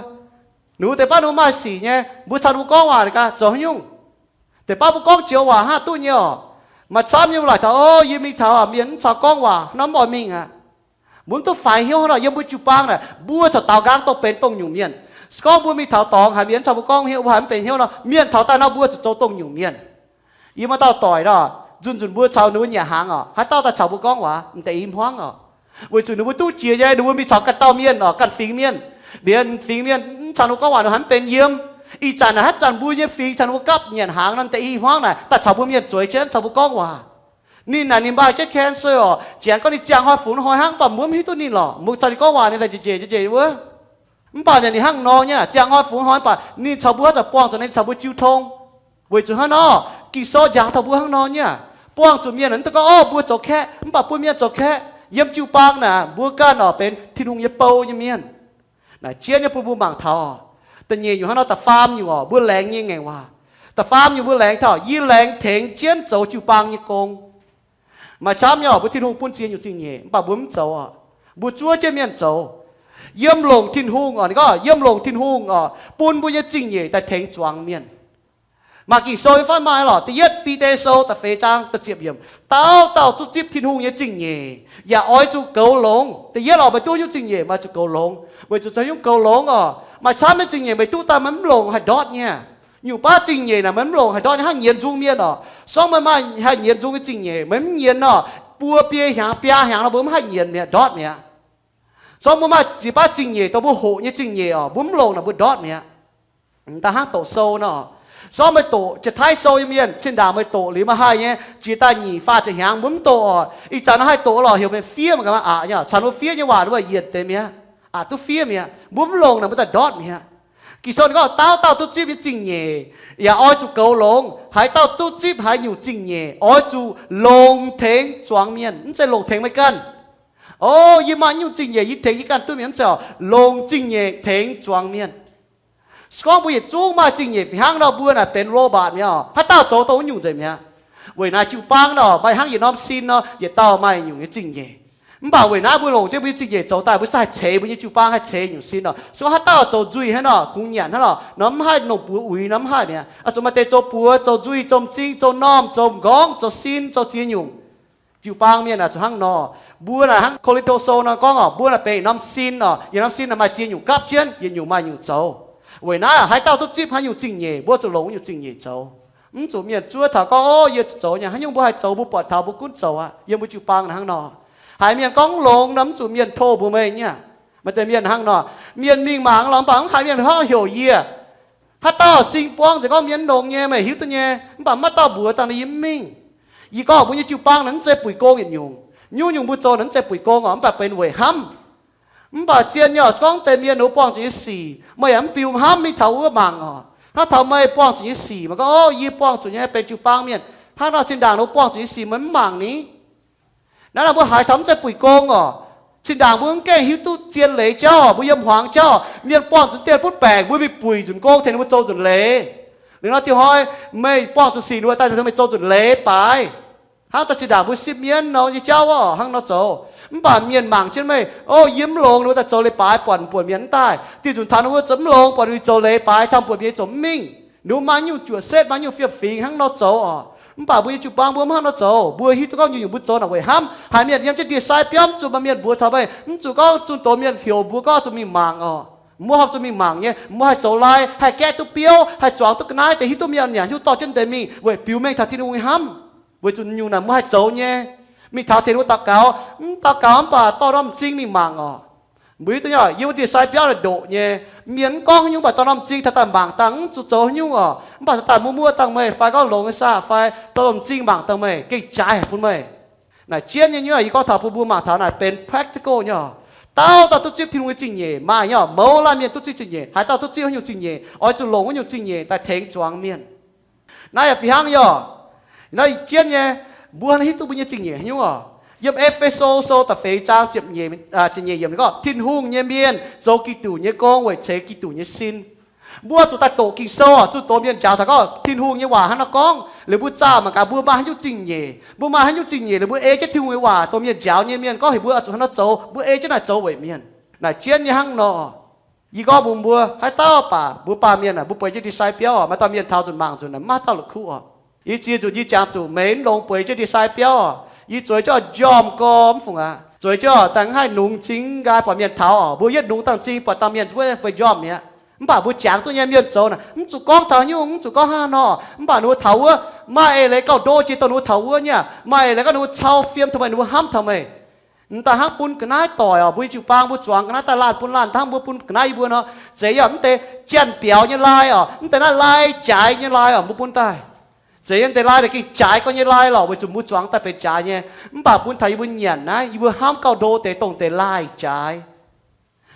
Ninh mbuo deix baav ninh mbuo maaih sic nyei, mbuo caux ninh mbuo gorngv waac gaax zoux haaix nyungc? Deix baav mbuo gorngv joux waac hnangv duqv nyei orqc. Maaih camv nyei mbuo laaic taux, o, yie mingh taux aac, mienh mv caux gorngv waac nor mv oix mingh aqv. Mbuo mv duqv faix hnyouv hnangv nor. Yiem mbuo jiu-baang naaic, mbuo caux daaux nqaang dongh benx dongh nyungc mienh. Se gorngv mbuo mingh taux dorngx haiz mienh mv caux mbuo gorngv haaix mv benx hnyouv nor, mienh taux daaih nor mbuo zuqc zoux dongh nyungc mienh. Yie maaih dauh doic nor, nzunc nzunc mbuo caux ninh mbuo nyanc hnaangx orqc, haaix dauh daaih caux mbuo gorngv waac, m'deix i hmuangv orqc. Weic zuqc ninh mbuo duqv jiex nyei, ninh mbuo mingh caux ganh dauh mienh orqc, ganh fingx mienh. Liuz fingx mienh mv caux ninh mbuo gorngv waac nor haiz mv benx yiem. Ih zanc naaic haaix zanc mbuo nyei fingx caux ninh mbuo gapv nyanc hnaangx nor, m'deix i hmuangv naaic daaih caux mbuo mienh zueiz jienv caux mbuo gorngv waac. Ninh naaic ninh maaih jienv cancer orqc, janx gorngv ninh ziangh hnoi fungx hnoi hnangv, mv baac mbuo mv hiuv duqv ninh lorqc. Mbuo caux ninh gorngv waac ninh daaih njiec njiec njiec njiec wuov. Mv baac naaic ninh hnangv nor nyei, ziangh hnoi fungx hnoi, mv baac ninh caux mbuo haaix zanc buangh zuqc, ninh caux mbuo jiu tong. Weic zuqc hnangv nor, Ging-Sou njaaux taux mbuo hnangv nor nyei. Buangh zuqc mienh mv dungx gorngv, o, mbuo zoux kaeqv, mv baac bun mienh zoux kaeqv. Yiem jiu-baang naaic mbuo ganh orqc benx Tin-Hungh nyei bou nyei mienh. Naaic jienv nyei bun mbuo mangc taux, da'nyeic nyungc hnangv nor, da'faam nyungc orqc, mbuo laengz nyei ngaengc waac. Da'faam nyungc mbuo laengz taux, yie laengz tengx jienv zoux jiu-baang nyei gong. Maaih camv nyei orqc, mbuo Tin-Hungh bun ziex nyungc zingh nyeic, mv baac mbuo mv zoux orqc. Mbuo zuov jienv mienh zoux. Yiem longc Tin-Hungh orqc, ninh gorngv yiem longc Tin-Hungh orqc, bun mbuo nyei zingh nyeic daaih tengx zuangx mienh. Maaih Ging-Sou fai maaih lorqc, da'yietv Bide Sou da'feix zaang da'ziepc yiemc, dauh dauh duqv zipv Tin-Hungh nyei zingh nyeic yaac oix zuqc goux longx. Da'yietv orqc, meih duqv nyungc zingh nyeic meih zuqc goux longx, weic zuqc zoux nyungc goux longx orqc. Maaih camv nyei zingh nyeic meih duqv daaih meih mv longc haih ndortv nyei. Nyungc baav zingh nyeic naaic meih mv longc haih ndortv nyei, hnangv nyienz nzung mienh orqc. Sorng meih maaih haih nyienz nzung nyei zingh nyeic, meih mv nyienz orqc, buo biei hnyangx biaa hnyangx nor mbuo mv haih nyienz mi'aqv, ndortv mi'aqv. Sorng mbuo maaih ziex baav zingh nyeic, dongh mbuo hoqc nyei zingh nyeic orqc, mbuo mv longc naaic mbuo ndortv mi'aqv. Da'hnangv doqc sou nor, sorng meih doqc Janx-Taiv sou nyei mienh, zinh ndaangc meih doqc liuz meih haih nyei, jiex daaih nyic faah ziepc hnyangx mbuo mv doqc orqc. Ih zanc nor haih doqc lorqc, heuc meih fiev, meih ganh mv aqc nyei. Caux ninh fiev nyei waac ninh mbuo yienc deix mi'aqv, aqc duqv fiev mi'aqv. Mbuo mv longc naaic mbuo daaih ndortv mi'aqv. Ging-Sou ninh gorngv dauh dauh duqv zipv nyei zingh nyeic yaac oix zuqc goux longx. Haaix dauh duqv zipv haaix nyungc zingh nyeic oix zuqc longc tengx zuangx mienh, mv zeiz longc tengx meih ganh. O, yie maaih nyungc zingh nyeic yie tengx yie ganh duqv mienh, mv zeiz orqc, longc zingh nyeic tengx zuangx mienh. Se gorngv mbuo yietc zungv maaih zingh nyeic fih hnangv nor, mbuo naaic benx robot mi'aqv orqc. Haaix dauh zoux dongh wuov nyungc nzengc mi'aqv. Weic naaiv jiu-baang nor maaih hnangv yietc norm sin nor, yietc dauh maaih nyungc nyei zingh nyeic. Mv baac weic naaiv mbuo longc jienv mbuo nyei zingh nyeic zoux daaih, mbuo se haih ceix mbuo nyei jiu-baang, haih ceix nyungc sin orqc. Se gorngv haaix dauh zoux nzuih hnangv nor, kungx nyanc hnangv nor, nor mv haih longc buoz uix nor mv haih mi'aqv. Oix zuqc maaih deix zoux buoz, zoux nzuih, zoux m'zing, zoux normh, zoux m'nqorngv, zoux sin, zoux ziex nyungc. Jiu-baang mienh naaic zuqc hnangv nor. Mbuo naaic hnangv Ko^lin^to Sou nor gorngv orqc, mbuo naaic benx yietc norm sin orqc. Yietc norm sin naaic maaih ziex nyungc gapv jienv, yietc nyungc maaih nyungc zoux. Weic naaiv haaix dauh duqv zipv haaix nyungc zingh nyeic, mbuo zuqc longc wuov nyungc zingh nyeic zoux. Mv zuqc mienh zuov taux gorngv, o, yie zuqc zoux nyei. Haaix nyungc mbuo haih zoux, mbuo buatc taux mbuo gunv zoux aqv. Yiem mbuo jiu-baang naaic hnangv nor. Haiz mienh gorngv mv longx nor, mv zuqc mienh tov mbuox meih nyei. Maaih deix mienh hnangv nor, mienh mingh mangc lorqc, mv baac mv haiz mienh hnangv heuc yie. Haaix dauh sing buangv nzengc gorngv mienh mv longx nyei, meih hiuv duqv nyei. Mv baac maaih dauh mbuox dangh ninh yie mv mingh. Yie gorngv mbuo nyei jiu-baang naaic mv zeiz buic gong yietc nyungc. Nyungc-nyungc mbuo zoux naaic mv zeiz buic gong orqc, mv baac benx weic hnamv. Mv baac zien nyei orqc, se gorngv deix mienh ninh mbuo buangh zuqc nyei sic, meih yaac mv biux hnamv mingh taux wuov mangc orqc. Hnangv taux meih buangh zuqc nyei sic, meih gorngv, o, yie buangh zuqc nyei benx jiu-baang mienh. Hnangv nor zinh ndaangc ninh mbuo buangh zuqc nyei sic meih mv mangc ni. Naaiv nor mbuo haiz taux mv zeiz buic gong orqc. Zinh ndaangc mbuo mv gaengh hiuv duqv zien leiz jauv orqc, mbuo yiem hmuangx jauv orqc, mienh buangh zuqc dieh butv baengc, mbuo mingh buic nzunc gong tengx ninh mbuo zoux nzunc leiz. Liuz nor dieh hnoi meih buangh zuqc sic, ninh mbuo daaih tengx meih zoux nzunc leiz baaix. Hnangv daaih zinh ndaangc mbuo sipv mienv nor nyei jauv orqc, hnangv nor zoux. Mv baac mienh mangc jienv meih, o, yie mv longx, ninh mbuo daaih zoux leiz baaix buatc mv buatc mienh mv daaih. Dieh nzunc taux ninh mbuo zoux mv longx, buatc ninh mbuo zoux leiz baaix, taux mv buatc mienh zoux mv mingh. Ninh mbuo maaih nyungc juoqc setv, maaih nyungc fiem-fingx hnangv nor zoux orqc. Mv baac mbuo nyei jiu-baang mbuo mv hnangv nor zoux. Mbuo hiuv duqv gorngv nyungc-nyungc mbuo zoux naaic weic hnamv. Haiz mienh yiem jienv ndie-sai biauv, mv zuqc maaih mienh mbuox taux meih, mv zuqc gorngv zunh doz mienh heuc mbuo gorngv zuqc mingh mangc orqc. Mbuo horpc zuqc mingh mangc nyei, mbuo haih zoux lai, haih gaeqv duqv biouv, haih zuangx duqv ga'naaiv deix, hiuv duqv mienh nyanc hiuv dorh jienv deix mingh weic biux mengh taux Tin-Hungh nyei hnamv. Weic zuqc nyungc naaic mbuo haih zoux nyei. Mingh taux tengx ninh mbuo daux gaux, mv daux gaux mv baac dorh norm m'zing mingh mangc orqc. Mbuo hiuv duqv nyei, yiem wuov ndie-sai biauv naaic ndoqc nyei. Mienh mv gorngv haaix nyungc, mv baac dorh norm m'zing taux daaih mangc dangh, mv zuqc zoux haaix nyungc orqc, mv baac taux daaih muoz-muoz dangh meih fai gorngv longx nyei saah fai, dorh norm m'zing mangc dangh meih, gengh jaaix bun meih. Naaic jienv nyei nyungc, yie gorngv taux bun mbuo mangc taux naaic benx practical nyei orqc. Dauh dauh duqv zipv Tin-Hungh nyei zingh nyeic maaih nyei orqc. Mouz laanh mienh duqv zipv zingh nyeic. Haaix dauh duqv zipv haaix nyungc zingh nyeic, oix zuqc longc wuov nyungc zingh nyeic daaih tengx zuangx mienh. Naaiv yaac fih hnangv nyei orqc. Naaiv jienv nyei, mbuo hiuv duqv mbuo nyei zingh nyeic haaix nyungc orqc. Yiem E^fe^so Sou da'feix zaang ziepc nyeic, ziepc nyeic yiemc ninh gorngv, Tin-Hungh nyei mienh zoux Giduc nyei gong weic ceix Giduc nyei sin. Mbuo zuqc daaih doqc Ging-Sou orqc, zuqc doqc mienh njaaux taux gorngv Tin-Hungh nyei waac hnangv nor gorngv, liuz mbuo zaah mangc gaax mbuo maaih haaix nyungc zingh nyeic. Mbuo maaih haaix nyungc zingh nyeic liuz mbuo ei jienv Tin-Hungh nyei waac, doqc mienh njaaux nyei, mienh gorngv heuc mbuo oix zuqc hnangv nor zoux, mbuo ei jienv naaic zoux weic mienh. Naaic jienv nyei hnangv nor. Yie gorngv mbuox mbuo, haaix dauh baac mbuo baamh mienh aah, mbuo bueix jienv ndie-sai biauv oc, maaih dauh mienh taux nzunc mangc nzunc naaic maiv dauh la'kuqv oc. Yie ziex nzunc yie jangx zuqc meih mv longx bueix jienv ndie-sai biauv oc. Yie zueiz jienv oix njormh gorx mv fungc aqv. Zueiz jienv oix daaih mv haih nungx m'zing nqaai buatc mienh taux oc. Mbuo yietv nungx dangh m'zing buatc dauh mienh wuov fai njormh mi'aqv. Mv baac mbuo jangx duqv nyei mienh zoux naaic mv zuqc gorngv taux nyungc, mv zuqc gorngv hnangv nor. Mv baac ninh mbuo taux wuov maaih eix leiz gauh ndo jiex dongh ninh mbuo taux wuov nyei. Maaih eix leiz gorngv ninh mbuo cau fiem taux meih, ninh mbuo hnamv taux meih. M'daaih hnangv bun ga'naaiv doic oc, mbuo jiu-baang mbuo zuangx ga'naaiv daaih laanh bun laanh hnangv mbuo bun ga'naaiv yie mbuo nor. Zeiz yaac mv deix janx-biaux nyei lai oc, mv deix naaiv lai jaaix nyei lai oc, mbuo bun daaih. Zeiz yaac mv deix lai deix gengh jaaix gau nyei lai lorqc, weic zuqc mbuo zuangx daaih benx jaaix nyei. Mv baac bun taux yie mbuo nyanc naaiv, yie mbuo hnamv gauh ndo deix dongh deix lai jaaix.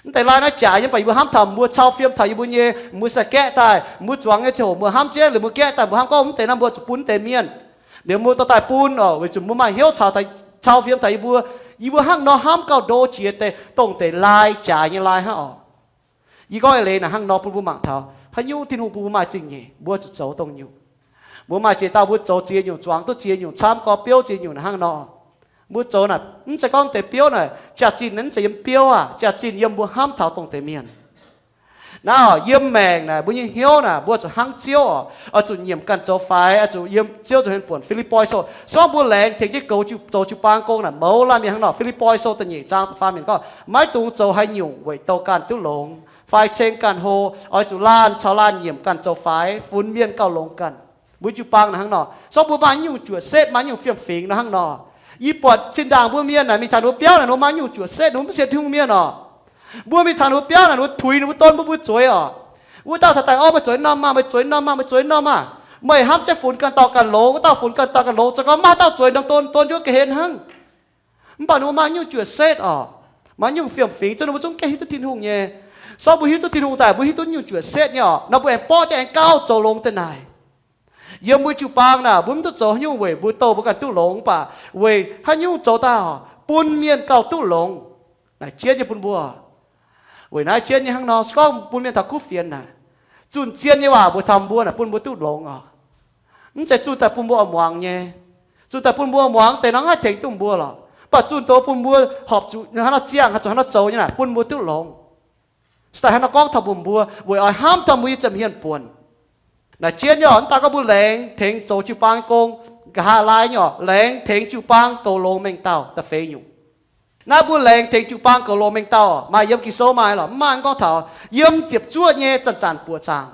Mv deix lai naaiv jaaix nyei, mv baac yie mbuo hnamv taux mbuo cau fiem taux yie mbuo nyei, mbuo sai gaeqv daaih, mbuo zuangx nyei ziangh hoc mbuo hnamv jienv, liuz mbuo gaeqv daaih mbuo hnamv gorngv mv deix naaiv mbuo zuqc bun deix mienh. Liuz mbuo dorh daaih bun oc, weic zuqc mbuo maaih hnyouv caux, cau fiem taux yie mbuo. Yie mbuo hnangv nor hnamv gauh ndo jiex deix dongh deix lai jaaix nyei lai hnangv oc. Yie gorngv eix leiz naaic hnangv nor bun mbuo mangc taux haaix nyungc Tin-Hungh bun mbuo maaih zingh nyeic, mbuo zuqc zoux dongh nyungc. Mbuo maaih ziex dauh mbuo zoux ziex nyungc, zuangx duqv ziex nyungc, camv gorx biouv ziex nyungc naaic hnangv nor. Mbuo zoux naaic mv zeiz gorngv deix biouv naaic jaax-zinh mv zeiz yiem biouv aac, jaax-zinh yiem mbuo hnamv taux dongh deix mienh. Naaiv oc, yiem maengc naaic mbuo nyei hnyouv naaic mbuo zuqc hnangv Ziouv oc, oix zuqc nyiemc ganh zoux faix, oix zuqc yiem Ziouv zuqc hen buonc. Fi^lipv^poi Sou, se gorngv mbuo laengz tengx jienv goux zoux jiu-baang gong naaic mouz laanh mienh hnangv nor. Fi^lipv^poi Sou da'nyeic zaang da'faam mienh gorngv, maiv dungx zoux haaix nyungc weic douh ganh duqv longx fai ceng ganh hlo. Oix zuqc laanh caux laanh nyiemc ganh zoux faix, funx mienh gauh longx ganh. Mbuo jiu-baang naaic hnangv nor. Se gorngv mbuo maaih nyungc juoqc setv, maaih nyungc fiem-fingx nor hnangv nor. Yie buatc zinh ndaangc mbuo mienh naaic mingh taux ninh mbuo biauv naaic, ninh mbuo maaih nyungc juoqc setv, ninh mbuo mv sienx Tin-Hungh mienh oc. Mbuo mingh taux ninh mbuo biauv naaic, ninh mbuo tuix ninh mbuo, don mbuo mbuo zueiz oc. Wuov dauh taux daaih, orv, meih zueiz norm maah, meih zueiz norm maah, meih zueiz norm maah. Meih hnamv jienv funx ganh dauh ganh longx, wuov dauh funx ganh dauh ganh longx, za'gengh maiv haaix dauh zueiz norm don, don njuov ga'hlen hnangv. Mv baac ninh mbuo maaih nyungc juoqc setv oc, maaih nyungc fiem-fingx, zungv ninh mbuo zungv gengh hiuv duqv Tin-Hungh nyei. Se gorngv mbuo hiuv duqv Tin-Hungh daaih, mbuo hiuv duqv nyungc juoqc setv nyei oc, nor mbuo aengx borqv jienv aengx gauh zoux longx deix naaic. Yiem mbuo jiu-baang naaic, mbuo mv duqv zoux haaix nyungc weic mbuo douh mbuo ganh duqv longx, mv baac weic haaix nyungc zoux daaih oc, bun mienh gauh duqv longx. Naaic jienv nyei bun mbuo. Weic naaiv jienv nyei hnangv nor, se gorngv bun mienh taux kuv fienx naaic, zunh zien nyei waac mbuox taux mbuo naaic bun mbuo duqv longx oc. Mv zeiz zunh daaih bun mbuo oix muangx nyei. Zunh daaih bun mbuo oix muangx deix nor, mv haih tengx duqv mbuo lorqc. Mv baac zunh doz bun mbuo horpc zuqc hnangv nor ziangh, haih zuqc hnangv nor zoux nyei naaic, bun mbuo duqv longx. Se daaih hnangv nor gorngv taux mbuo, mbuo weic oix hnamv taux mbuo nyei ziepc hmien buonc. Naaic jienv nyei oc, mv daaih gorngv mbuo laengz tengx zoux jiu-baang gong, nqa'haav laai nyei oc, laengz tengx jiu-baang goux longx mengh dauh da'feix nyungc. Naaiv mbuo laengz tengx jiu-baang goux longx mengh dauh, maaih yiem Ging-Sou maaih lorqc? Mv maaih. Gorngv taux yiem ziepc zuoqv nyei zanc-zanc buoqc zaangc.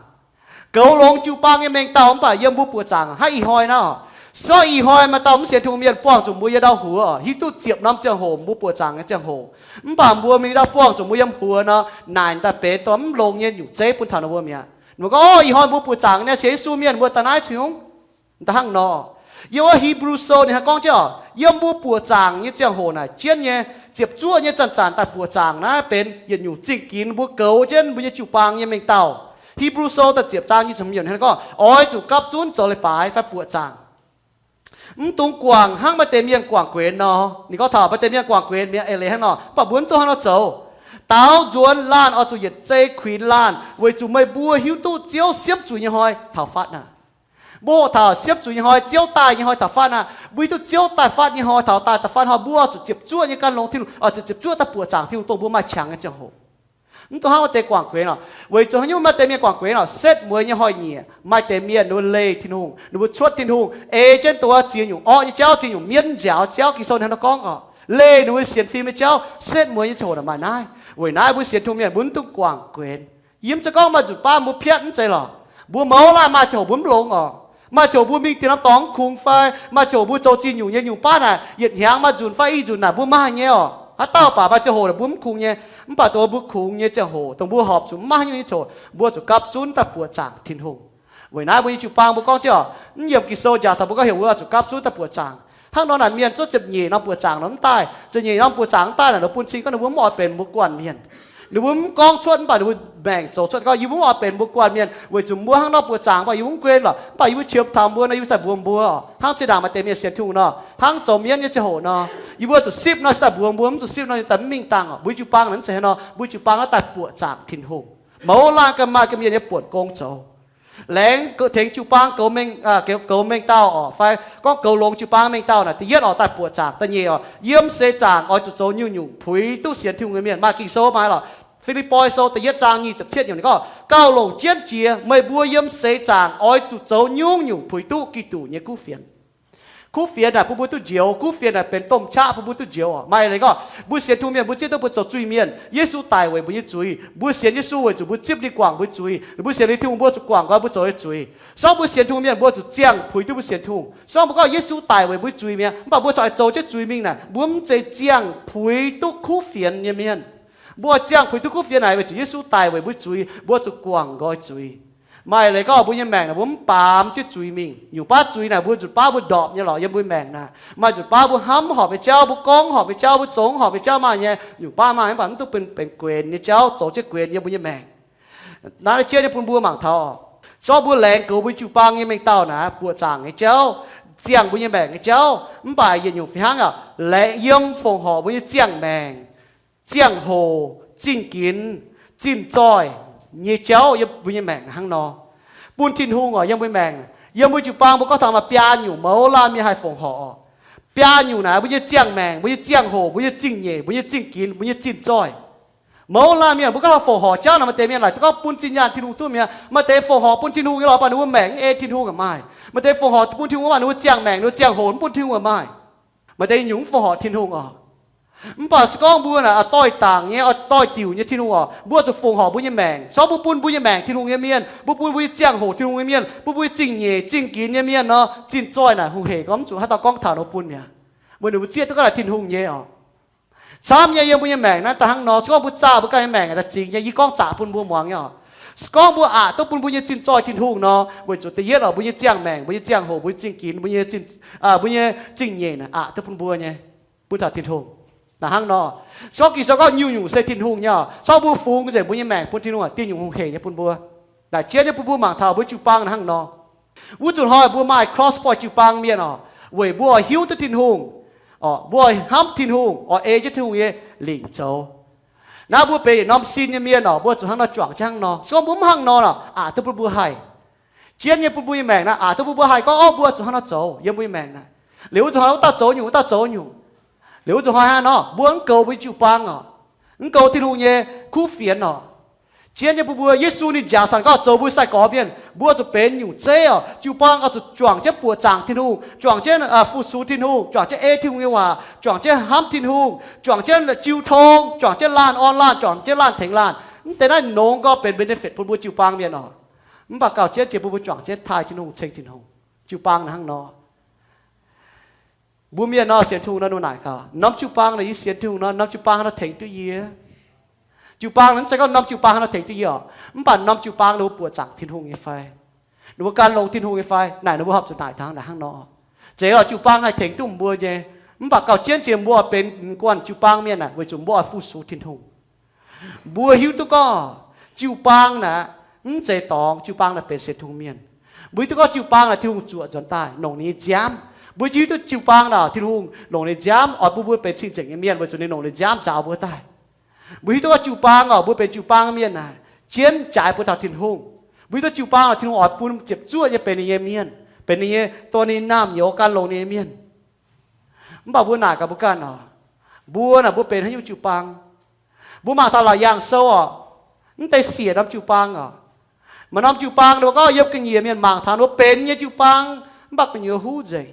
Goux longx jiu-baang nyei mengh dauh mv baac yiem mbuo buoqc zaangc hnangv ih hnoi naaiv oc. Se gorngv ih hnoi maaih dauh mv sienx Tin-Hungh mienh buangh zuqc mbuo yiem ndau huox oc, hiuv duqv ziepc norm ziangh hoc, mbuo buoqc zaangc nyei ziangh hoc, mv baac mbuo mingh ndau buangh zuqc mbuo yiem huox nor, naaic daaih benx dongh mv longx nyei nyungc zeiv bun taux ninh mbuo mi'aqv. Ninh mbuo gorngv, Orv, ih hnoi mbuo buoqc zaangc nyei, sienx Yesu mienh mbuo daaih naaiv cingx. Da'hnangv nor, yiem wuov Hebrew Sou ninh hnangv gorngv jienv oc, yiem mbuo buoqc zaangc nyei ziangh hoc naaic jienv nyei, ziepc zuoqv nyei zanc-zanc daaih buoqc zaangc naaiv benx yietc nyungc zingh ginx mbuo goux jienv mbuo nyei jiu-baang nyei mengh dauh. Hebrew Sou da'ziepc zaang nyei ziepc hmz yiemc hnangv gorngv, oix zuqc gapv zunv zoux leiz-baaix fai buoqc zaangc. Mv dungx guangc hnangv maaih deix mienh guangc guenx nor. Ninh gorngv taux maaih deix mienh guangc guenx mi'aqv, eix leiz hnangv nor, mv baac mbuo mv duqv hnangv nor zoux. Daaux nzuonx laanh oix zuqc yietc zei kuinx laanh, weic zuqc meih mbuo hiuv duqv Ziouv siepv zuiz nyei hnoi taux fatv aqv. Mbuo hoqc taux siepv zuiz nyei hnoi, Ziouv daaih nyei hnoi taux fatv aqv. Mbuo hiuv duqv Ziouv daaih fatv nyei hnoi, taux daaih daaih fatv hnoi, mbuo oix zuqc ziepc zuoqv nyei gan longx Tin-Hungh, oix zuqc ziepc zuoqv daaih buoqc zaangc Tin-Hungh dongh mbuo maaih qangx nyei ziangh hoc. Mv dungx hnangv maaih deix guangc guenx oc. Weic zuqc haaix nyungc maaih deix mienh guangc guenx oc, setv mueiz nyei hnoi-nyieqc maaih deix mienh ninh mbuo leih Tin-Hungh, ninh mbuo cuotv Tin-Hungh, ei jienv dongh ziex nyungc orqv nyei jauv, ziex nyungc mienv nziaaux jauv. Ging-Sou hnangv nor gorngv oc, leih ninh mbuo sienx fim nyei jauv, setv mueiz nyei ziangh hoc naaic maaih naaiv. Weic naaiv mbuo sienx Tin-Hungh mienh mbuo mv dungx guangc guenx. Yie mv zeiz gorngv maaih nzunc baav mbuo piatv, mv zeiz lorqc. Mbuo mouz laanh maaih ziangh hoc mbuo mv longx oc. Maaih ziangh hoc mbuo mingh dien norm dorngx mv kungx fai maaih ziangh hoc mbuo zoux ziex nyungc nyei nyungc baav naaic, yietc hnyangx maaih nzunc fai i nzunc naaic mbuo maaih nyei oc. Haaix dauh baac maaih ziangh hoc naaic mbuo mv kungx nyei. Mv baac dongh mbuo kungx nyei ziangh hoc, dongh mbuo horpc zuqc mv maaih haaix nyungc nyei ziangh hoc, mbuo zuqc gapv zunv daaih buoqc zaangc Tin-Hungh. Weic naaiv mbuo nyei jiu-baang mbuo gorngv jienv oc, mv yiem Ging-Sou njaaux taux mbuo gorngv heuc mbuo zuqc gapv zunv daaih buoqc zaangc. Hnangv nor naaic mienh zuqc ziepc nyeic norm buoqc zaangc nor mv daaih, ziepc nyeic norm buoqc zaangc mv daaih naaic, nor bun cing gorngv ninh mbuo mv oix benx mbuo guanh mienh. Ninh mbuo mv gorngv cuotv mv baac ninh mbuo maengc zoux cuotv gorngv, yie mbuo mv oix benx mbuo guanh mienh weic zuqc mbuo hnangv nor buoqc zaangc, mv baac yie mbuo mv guen lorqc. Mv baac yie mbuo qiemx taux mbuo nor, yie mbuo daaih mbuox mbuo oc. Hnangv zinh ndaangc maaih deix mienh sienx Tin-Hungh nor, hnangv zoux mienv nyei ziangh hoc nor, yie mbuo zuqc sipv nor se daaih mbuox mbuo, mv zuqc sipv nor daaih mv mingh dangh oc. Mbuo jiu-baang naaiv zeiz hnangv nor, mbuo jiu-baang naaiv daaih buoqc zaangc Tin-Hungh. Mouz laanh ganh maaih ganh mienh nyei buonc gong zoux. Laengz tengx jiu-baang goux mengh, goux mengh dauh oc, fai gorngv goux longx jiu-baang mengh dauh naaic, da'yietv oc, daaih buoqc zaangc. Da'nyeic oc, yiem seix zaangc oix zuqc zoux nyungc-nyungc puix duqv sienx Tin-Hungh nyei mienh. Maaih Ging-Sou maaih lorqc. Fi^lipv^poi Sou da'yietv zaang nyic ziepc cietv nyungc ninh gorngv, gauh longc jienv jiex meih mbuo yiem seix zaangc oix zuqc zoux nyungc-nyungc puix duqv Giduc nyei kuv fienx. Kuv fienx naaic bun mbuo duqv njoux. Kuv fienx naaic benx domh qaqv bun mbuo duqv njoux oc. Maaih leiz gorngv mbuo sienx Tin-Hungh mienh, mbuo zieqv duqv mbuo zoux zuiz-mienh, Yesu daic weic mbuo nyei zuiz. Mbuo sienx Yesu weic zuqc mbuo zipv ninh guangc mbuo zuiz. Mbuo sienx liuz Tin-Hungh mbuo zuqc guangc nqoi mbuo zoux nyei zuiz. Se gorngv mbuo sienx Tin-Hungh mienh, mbuo zuqc ziangh puix duqv mbuo sienx Tin-Hungh. Se gorngv mbuo gorngv Yesu daic weic mbuo zuiz mi'aqv, mv baac mbuo corc zoux jienv zuiz mingh naaic, mbuo mv zeiz ziangh puix duqv kuv fienx nyei mienh. Mbuo ziangh puix duqv kuv fienx naaic weic zuqc Yesu daic weic mbuo zuiz, mbuo zuqc guangc nqoi zuiz. Maaih leiz gorngv mbuo nyei maengc naaic mbuo mv baamz jienv zuiz mingh. Nyungc baav zuiz naaic mbuo nzutc baav mbuo ndorpc nyei lorqc yiem mbuo maengc naaic. Maaih nzutc baav mbuo hnamv horpc nyei jauv, mbuo gorngv horpc nyei jauv, mbuo zoux horpc nyei jauv maaih nyei. Nyungc baav maaih mv baac mv duqv benx guenx nyei jauv zoux jienv guenx yiem mbuo nyei maengc. Naaiv jienv nyei bun mbuo mangc taux oc, se gorngv mbuo laengz goux mbuo jiu-baang nyei mengh dauh naaic, buoqc zaangc nyei jauv, ziangh mbuo nyei maengc nyei jauv, mv baac yietc nyungc fih hnangv oc, laengz yiem fongc horc mbuo nyei ziangh maengc, ziangh hoc, zingh ginx, zinh zoih nyei jauv yiem mbuo nyei maengc hnangv nor. Bun Tin-Hungh oc, yiem mbuo maengc, yiem mbuo jiu-baang mbuo gorngv taux maaih biaa nyungc mouz laanh mienh haih fongc horc oc. Biaa nyungc naaic mbuo nyei ziangh maengc, mbuo nyei ziangh hoc, mbuo nyei zingh nyeic, mbuo nyei zingh ginx, mbuo nyei zinh zoih. Mouz laanh mienh mbuo gorngv taux fongc horc jauv naaic, maaih deix mienh laaic gorngv bun zinh nyaanh Tin-Hungh duqv mi'aqv. Maaih deix fongc horc bun Tin-Hungh nyei lorqc, mv baac ninh mbuo maengc mv ei Tin-Hungh maaih. Maaih deix fongc horc bun Tin-Hungh, mv baac ninh mbuo ziangh maengc, ninh mbuo ziangh hoc mv bun Tin-Hungh maaih. Maaih deix nyungc mv fongc horc Tin-Hungh oc. Mv baac se gorngv mbuo naaic oix doix dangc nyei, oix doix diuc nyei Tin-Hungh oc, mbuo zuqc fongc horc mbuo nyei maengc. Se gorngv mbuo bun mbuo nyei maengc Tin-Hungh nyei mienh, mbuo bun mbuo nyei ziangh hoc Tin-Hungh nyei mienh, mbuo bun mbuo nyei zingh nyeic, zingh ginx nyei mienh nor, zinh zoih naaic hungh heic gorngv mv zuqc haaix dauh gorngv taux ninh mbuo bun mi'aqv. Weic ninh mbuo zieqv duqv gorngv naaic Tin-Hungh nyei oc. Camv nyei yiem mbuo nyei maengc naaiv daaih hnangv nor. Se gorngv mbuo zaah mbuo ganh nyei maengc daaih zingx nyei, yie gorngv zaqc bun mbuo muangx nyei oc. Se gorngv mbuo aqc duqv bun mbuo nyei zinh zoih Tin-Hungh nor, weic zuqc da'yietv oc, mbuo nyei ziangh maengc, mbuo nyei ziangh hoc, mbuo nyei zingh ginx, mbuo nyei zinh, mbuo nyei zingh nyeic naaic aqc duqv bun mbuo nyei, bun taux Tin-Hungh. Naaic hnangv nor, se gorngv Ging-Sou gorngv nyungc-nyungc se Tin-Hungh nyei oc. Se gorngv mbuo fungx nzengc mbuo nyei maengc bun Tin-Hungh, dieh nyungc hungh heic nyei bun mbuo. Naaic jienv nyei bun mbuo mangc taux mbuo jiu-baang hnangv nor. Wuov zanc hnoi mbuo maaih cross point jiu-baang mienh oc, weic mbuo oix hiuv duqv Tin-Hungh, mbuo oix hnamv Tin-Hungh, oix ei jienv Tin-Hungh nyei lingc zoux. Naaiv mbuo benx yietc norm sin nyei mienh oc, mbuo zuqc hnangv nor juangc jienv hnangv nor. Se gorngv mbuo mv hnangv nor, aqc duqv bun mbuo haih. Jienv nyei bun mbuo nyei maengc naaiv, aqc duqv bun mbuo haih gorngv, orv, mbuo zuqc hnangv nor zoux yiem mbuo nyei maengc naaiv. Liuz wuov zanc hnoi wuov dauh zoux nyungc, wuov dauh zoux nyungc. Liuz wuov zanc hnoi hnangv nor, mbuo mv goux mbuo jiu-baang oc, mv goux Tin-Hungh nyei kuv fienx oc. Jienv nyei bun mbuo, Yesu ninh njaaux taux gorngv zoux mbuo sai-gorx mienh, mbuo zuqc benx nyungc zeiv oc. Jiu-baang oix zuqc juangc jienv buoqc zaangc Tin-Hungh, juangc jienv fu-sux Tin-Hungh, juangc jienv ei Tin-Hungh nyei waac, juangc jienv hnamv Tin-Hungh, juangc jienv jiu tong, juangc jienv laanh orn laanh, juangc jienv laanh tengx laanh. Mv deix naaiv nongx gorngv benx benefit bun mbuo jiu-baang mienh oc. Mv baac gauh jienv jiex bun mbuo juangc jienv taaih Tin-Hungh, ceng Tin-Hungh. Jiu-baang hnangv nor. Mbuo mienh nor sienx Tin-Hungh nor, ninh naaic gaax, norm jiu-baang naaic yie sienx Tin-Hungh nor, norm jiu-baang hnangv nor tengx duqv yie. Jiu-baang naaic mv zeiz gorngv norm jiu-baang hnangv nor tengx duqv yie oc. Mv baac norm jiu-baang ninh mbuo buoqc zaangc Tin-Hungh nyei fai, ninh mbuo gan longx Tin-Hungh nyei fai naaic, ninh mbuo horpc zuqc naaic taux hnangv nor. Zeiz oc, jiu-baang haih tengx duqv mbuo nyei. Mv baac gauh jienv jiex mbuo benx guanh jiu-baang mienh naaic, weic zuqc mbuo oix fu-sux Tin-Hungh. Mbuo hiuv duqv gorngv jiu-baang naaic mv zeiz dorngx, jiu-baang naaic benx sienx Tin-Hungh mienh. Mbuo hiuv duqv gorngv jiu-baang naaic Tin-Hungh zuoqc nzuonx daaih longc ninh nyei nziaamv. Mbuo hiuv duqv jiu-baang naaic Tin-Hungh longc ninh nziaamv oix bun mbuo benx cing-nzengc nyei mienh, weic zuqc ninh longc ninh nziaamv nzaaux mbuo daaih. Mbuo hiuv duqv gorngv jiu-baang oc, mbuo benx jiu-baang mienh naaic jienv jaaix mbuo taux Tin-Hungh. Mbuo hiuv duqv jiu-baang naaic Tin-Hungh oix bun ziepc zuoqv nyei benx ninh nyei mienh, benx ninh nyei, dongh ninh naamh nyouz gan longx ninh nyei mienh. Mv baac mbuo naaic gaax mbuo ganh oc, mbuo naaic mbuo benx haaix nyungc jiu-baang? Mbuo mangc taux Laauc Yaangh Sou oc, mv deix siec norm jiu-baang oc. Maaih norm jiu-baang ninh mbuo gorngv yiem ga'nyiec mienh mangc taux ninh mbuo benx nyei jiu-baang, mv baac gu'nyuoz huv nzengc.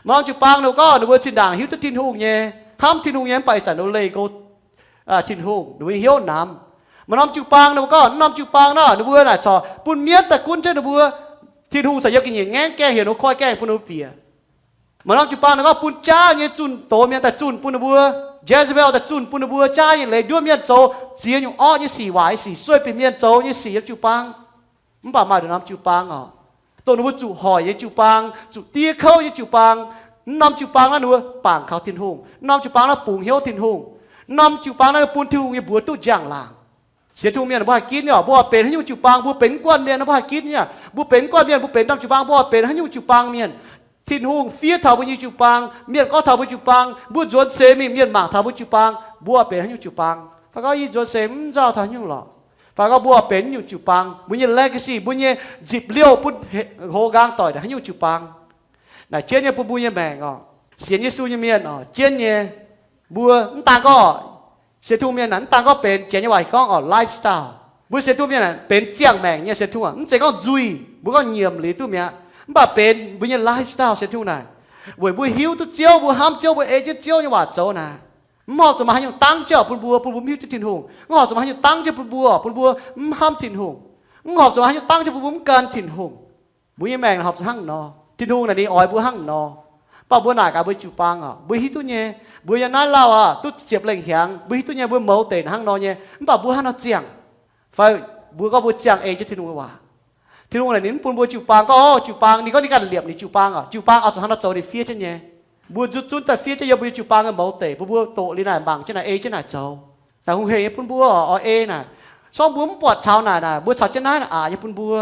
Maaih norm jiu-baang ninh mbuo gorngv ninh mbuo zinh ndaangc hiuv duqv Tin-Hungh nyei, hnamv Tin-Hungh nyei, mv baac ih zanc ninh mbuo leih go Tin-Hungh, ninh mbuo hnyouv namx. Maaih norm jiu-baang ninh mbuo gorngv, norm jiu-baang nor ninh mbuo naaic corc bun mienv daaih gunv jienv ninh mbuo. Tin-Hungh corc yiem ga'nyiec ngaengv gaengh heuc ninh mbuo koi gaengh bun ninh mbuo bieqc. Maaih norm jiu-baang ninh gorngv bun jaav nyei zunh doz mienh daaih zunh bun ninh mbuo, Jezebel daaih zunh bun ninh mbuo, jaav nyei leiz nduov mienh zoux ziex nyungc orqv nyei sic, waaic nyei sic, sueih bieqc mienh zoux nyei sic yiem jiu-baang. Mv baac maaih nduqc norm jiu-baang oc, dongh ninh mbuo zuqc hoic nyei jiu-baang, zuqc diev kouv nyei jiu-baang. Mv norm jiu-baang naaiv ninh mbuo bangc kaux Tin-Hungh. Mv norm jiu-baang naaiv bungx hnyouv Tin-Hungh. Mv norm jiu-baang naaiv bun Tin-Hungh nyei mbuox duqv njang-laangc. Sienx Tin-Hungh mienh mbuo haih ginv nyei oc, mbuo oix benx haaix nyungc jiu-baang, mbuo benx mv guanh mienh mbuo haih ginv nyei. Mbuo benx mv guanh mienh, mbuo benx norm jiu-baang, mbuo oix benx haaix nyungc jiu-baang mienh. Tin-Hungh fiev taux mbuo nyei jiu-baang, mienh gorngv taux mbuo jiu-baang, mbuo nzuonx seix mingh mienh mangc taux mbuo jiu-baang, mbuo oix benx haaix nyungc jiu-baang? Fai gorngv yie nzuonx seix mv nzauh taux haaix nyungc lorqc. Fai gorngv mbuo benx nyungc jiu-baang, mbuo nyei legacy, mbuo nyei nzipc liouh bun hoz nqaang doic haaix nyungc jiu-baang. Naaic jienv nyei bun mbuo nyei maengc oc. Sienx Yesu nyei mienh oc, jienv nyei. Mbuo mv daan gorngv sienx Tin-Hungh mienh naaic, mv daan gorngv benx, Janx nyei waac gorngv oc, lifestyle. Mbuo sienx Tin-Hungh mienh naaic benx ziangh maengc nyei sienx Tin-Hungh. Mv zeiz gorngv nzuih, mbuo gorngv nyiemc liuz duqv mi'aqv. Mv baac benx mbuo nyei lifestyle sienx Tin-Hungh naaic, weic mbuo hiuv duqv Ziouv, mbuo hnamv Ziouv, mbuo ei jienv Ziouv nyei waac zoux naaic, mv horpc zuqc maaih haaix nyungc dangv jienv bun mbuo, bun mbuo mv hiuv duqv Tin-Hungh. Mv horpc zuqc maaih haaix nyungc dangv jienv bun mbuo, bun mbuo mv hnamv Tin-Hungh. Mv horpc zuqc maaih haaix nyungc dangv jienv bun mbuo mv gan Tin-Hungh. Mbuo nyei maengc horpc zuqc hnangv nor. Tin-Hungh naaic ninh oix mbuo hnangv nor. Mv baac mbuo naaic gaax mbuo jiu-baang oc, mbuo hiuv duqv nyei. Mbuo yiem naaiv lauh aqv, duqv ziepc lengh hnyangx, mbuo hiuv duqv nyei mbuo mouz deic hnangv nor nyei. Mv baac mbuo hnangv nor ziangh, fai mbuo gorngv mbuo ziangh ei jienv Tin-Hungh nyei waac. Tin-Hungh naaic ninh mv bun mbuo jiu-baang gorngv, jiu-baang ninh gorngv ninh ganh liepc ninh jiu-baang oc, jiu-baang oix zuqc hnangv nor zoux ninh fiev jienv nyei. Mbuo nzutv zunv daaih fiev jienv yiem mbuo nyei jiu-baang nyei mouz deic, bun mbuo doqc liuz naaic mangc jienv naaic, ei jienv naaic zoux. Naaic hungh heic nyei bun mbuo oix ei naaic. Se gorngv mbuo mv buatc caux naaic naaic, mbuo caux jienv naaiv naaic aqc nyei bun mbuo.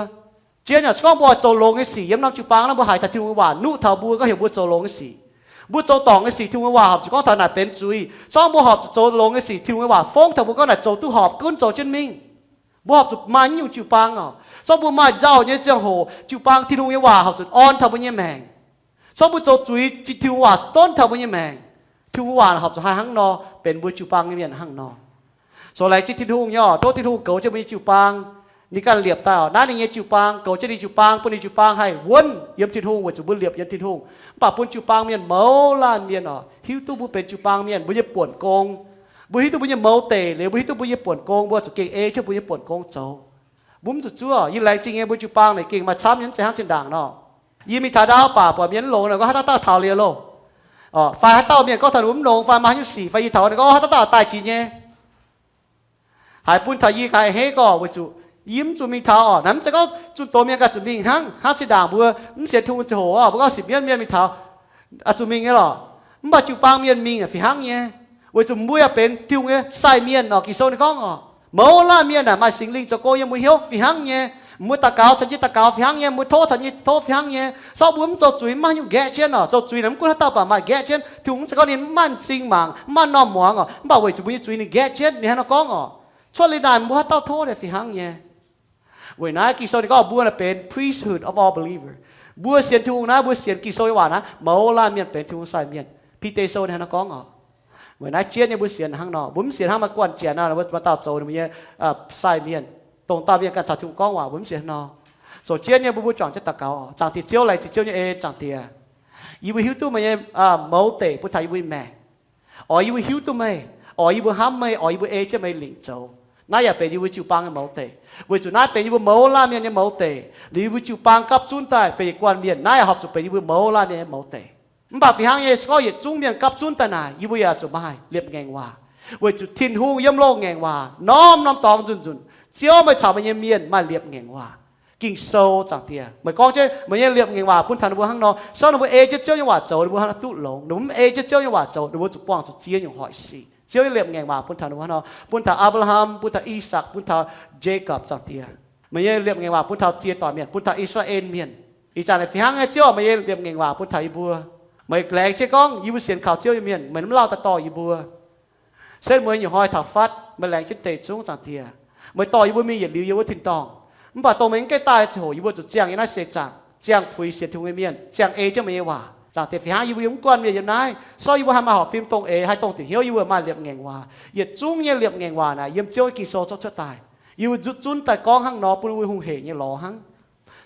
Jienv yaac se gorngv mbuo oix zoux longx nyei sic yiem norm jiu-baang naaiv, mbuo haiz taux Tin-Hungh nyei waac nuqv taux mbuo gorngv heuc mbuo zoux longx nyei sic. Mbuo zoux dorngc nyei sic, Tin-Hungh nyei waac horpc zuqc gorngv taux naaic benx zuiz. Se gorngv mbuo horpc zuqc zoux longx nyei sic, Tin-Hungh nyei waac fongv taux mbuo gorngv naaic zoux duqv horpc, gunv zoux jienv mingh. Mbuo horpc zuqc maaih nyungc jiu-baang oc. Se gorngv mbuo maaih nzauh nyei ziangh hoc, jiu-baang Tin-Hungh nyei waac horpc zuqc orn taux mbuo nyei maengc. Se gorngv mbuo zoux zuiz, Tin-Hungh waac zuqc donv taux mbuo nyei maengc. Tin-Hungh waac horpc zuqc haih hnangv nor benx mbuo jiu-baang nyei mienh hnangv nor. Zoux laengz zingh Tin-Hungh nyei oc. Tov Tin-Hungh goux jienv mbuo nyei jiu-baang. Ninh ganh liepc daaih oc, naaiv ninh nyei jiu-baang, goux jienv ninh jiu-baang, bun ninh jiu-baang haih wuonv yiem Tin-Hungh weic zuqc mbuo liepc yiem Tin-Hungh. Mv baac bun jiu-baang mienh mouz laanh mienh oc, hiuv duqv mbuo benx jiu-baang mienh, mbuo nyei buonc gong. Mbuo hiuv duqv mbuo nyei mouz deic liuz, mbuo hiuv duqv mbuo nyei buonc gong, mbuo zuqc gengh ei jienv mbuo nyei buonc gong zoux. Mbuo mv zuqc zuov. Yie laengz zingh nyei mbuo jiu-baang naaic gengh maaih camv nyei, mv zeiz hnangv zinh ndaangc nor. Yie mingh taux ndau baac buatc mienh mv longx nor, gorngv haaix dauh dauh taux liuz loh. Fai haaix dauh mienh gorngv taux ninh mbuo mv longx fai maaih haaix nyungc sic fai yie taux ninh gorngv haaix dauh dauh daaih jiex nyei. Haiz bun taux yie gaax a'hneiv gorx weic zuqc yie mv zuqc mingh taux oc. Naaiv mv zeiz gorngv zunh doz mienh ganh zuqc mingh hnangv. Hnangv zinh ndaangc mbuo mv sienx Tin-Hungh ziangh hoc oc, mbuo gorngv sienx mienv mienh mingh taux, oix zuqc mingh nyei lorqc. Mv baac jiu-baang mienh mingh aqv fih hnangv nyei. Weic zuqc mbuo yaac benx Tin-Hungh nyei sai mienh oc. Ging-Sou ninh gorngv oc, mouz laanh mienh aah, maaih Singx Lingh zoux gong yiem mbuo hnyouv fih hnangv nyei. Mbuo daux gaux caux yie daux gaux fih hnangv nyei. Mbuo tov caux yie tov fih hnangv nyei. Se gorngv mbuo mv zoux zuiz mv maaih haaix nyungc nqaeqv jienv oc. Zoux zuiz naaic mv gunv haaix dauh baac maaih nqaeqv jienv. Tin-Hungh mv zeiz gorngv ninh mv maaih m'zing mangc, mv maaih norm muangx oc, mv baac weic zuqc mbuo nyei zuiz ninh nqaeqv jienv. Ninh hnangv nor gorngv oc, cuotv liuz naaic mbuo haaix dauh tov naaic fih hnangv nyei. Weic naaiv Ging-Sou ninh gorngv mbuo naaic benx priesthood of all believer. Mbuo sienx Tin-Hungh naaiv, mbuo sienx Ging-Sou nyei waac naaiv, mouz laanh mienh benx Tin-Hungh sai mienh. Bide Sou ninh hnangv nor gorngv oc. Weic naaiv jienv nyei mbuo sienx hnangv nor, mbuo mv sienx hnangv maaih guanh janx nor, mbuo maaih dauh zoux ninh mbuo nyei sai mienh, dongh dauh mienh ganh caux Tin-Hungh gorngv waac, mbuo mv sienx hnangv nor. Zoux jienv nyei mbuo, mbuo juangc jienv daux gaux oc. Zaangc Diex Ziouv, laengz zingh Ziouv nyei en, Zaangc Diex. Yie mbuo hiuv duqv meih nyei mouz deic bun taux yie mbuo nyei maengc. Oix yie mbuo hiuv duqv meih, oix yie mbuo hnamv meih, oix yie mbuo ei jienv meih lingc zoux. Naaiv yaac benx yie mbuo jiu-baang nyei mouz deic. Weic zuqc naaiv benx yie mbuo mouz laanh mienh nyei mouz deic. Liuz yie mbuo jiu-baang gapv zunv daaih benx yietc guanh mienh, naaiv yaac horpc zuqc benx yie mbuo mouz laanh mienh nyei mouz deic. Mv baac fih hnangv nyei, se gorngv yietc zungv mienh gapv zunv daaih naaic, yie mbuo yaac zuqc maaih liepc ngaengc waac. Weic zuqc Tin-Hungh yiem loz-ngaengc waac norm-norm dorngx nzunc-nzunc. Ziouv meih caux meih nyei mienh maaih liepc ngaengc waac. Ging-Sou, Zaangc Diex, meih gorngv jienv meih nyei liepc ngaengc waac bun taux ninh mbuo hnangv nor. Se gorngv ninh mbuo ei jienv Ziouv nyei waac zoux, ninh mbuo hnangv nor duqv longx. Ninh mbuo mv ei jienv Ziouv nyei waac zoux, ninh mbuo zuqc buangh zuqc ziex nyungc hoic sic. Ziouv nyei liepc ngaengc waac bun taux ninh mbuo hnangv nor, bun taux Apc^laa^ham, bun taux I^sakc, bun taux Jaakopv, Zaangc Diex. Meih nyei liepc ngaengc waac bun taux ziex doic mienh, bun taux I^saa^laa^en Mienh. Ih zanc naaic fih hnangv nyei, Ziouv, meih nyei liepc ngaengc waac bun taux yie mbuo. Meih laengz jienv gorngv yie mbuo sienx kaux Ziouv nyei mienh, meih mv lauh daaih dorh yie mbuo. Setv mueiz nyei hnoi taux fatv, meih laengz jienv deic zungv, Zaangc Diex. Meih dorh yie mbuo mingh yietc liuz yiem wuov tin-dorngh. Mv baac dongh meih mv gaengh daaih ziangh hoc, yie mbuo zuqc ziangh yiem naaiv seix zaangc, ziangh puix sienx Tin-Hungh nyei mienh, ziangh ei jienv meih nyei waac. Zaangc Diex, fih hnangv yie mbuo yiem mv guanh mienh yiem naaiv, se gorngv yie mbuo haih maaih horpc fim dongh eix, haih dongh diuc hnyouv, yie mbuo maaih liepc ngaengc waac. Yietc zungv nyei liepc ngaengc waac naaic yiem Ziouv Ging-Sou zorqv cuotv daaih. Yie mbuo nzutv zunv daaih gorngv hnangv nor bun mbuo hungh heic nyei lorz hnangv.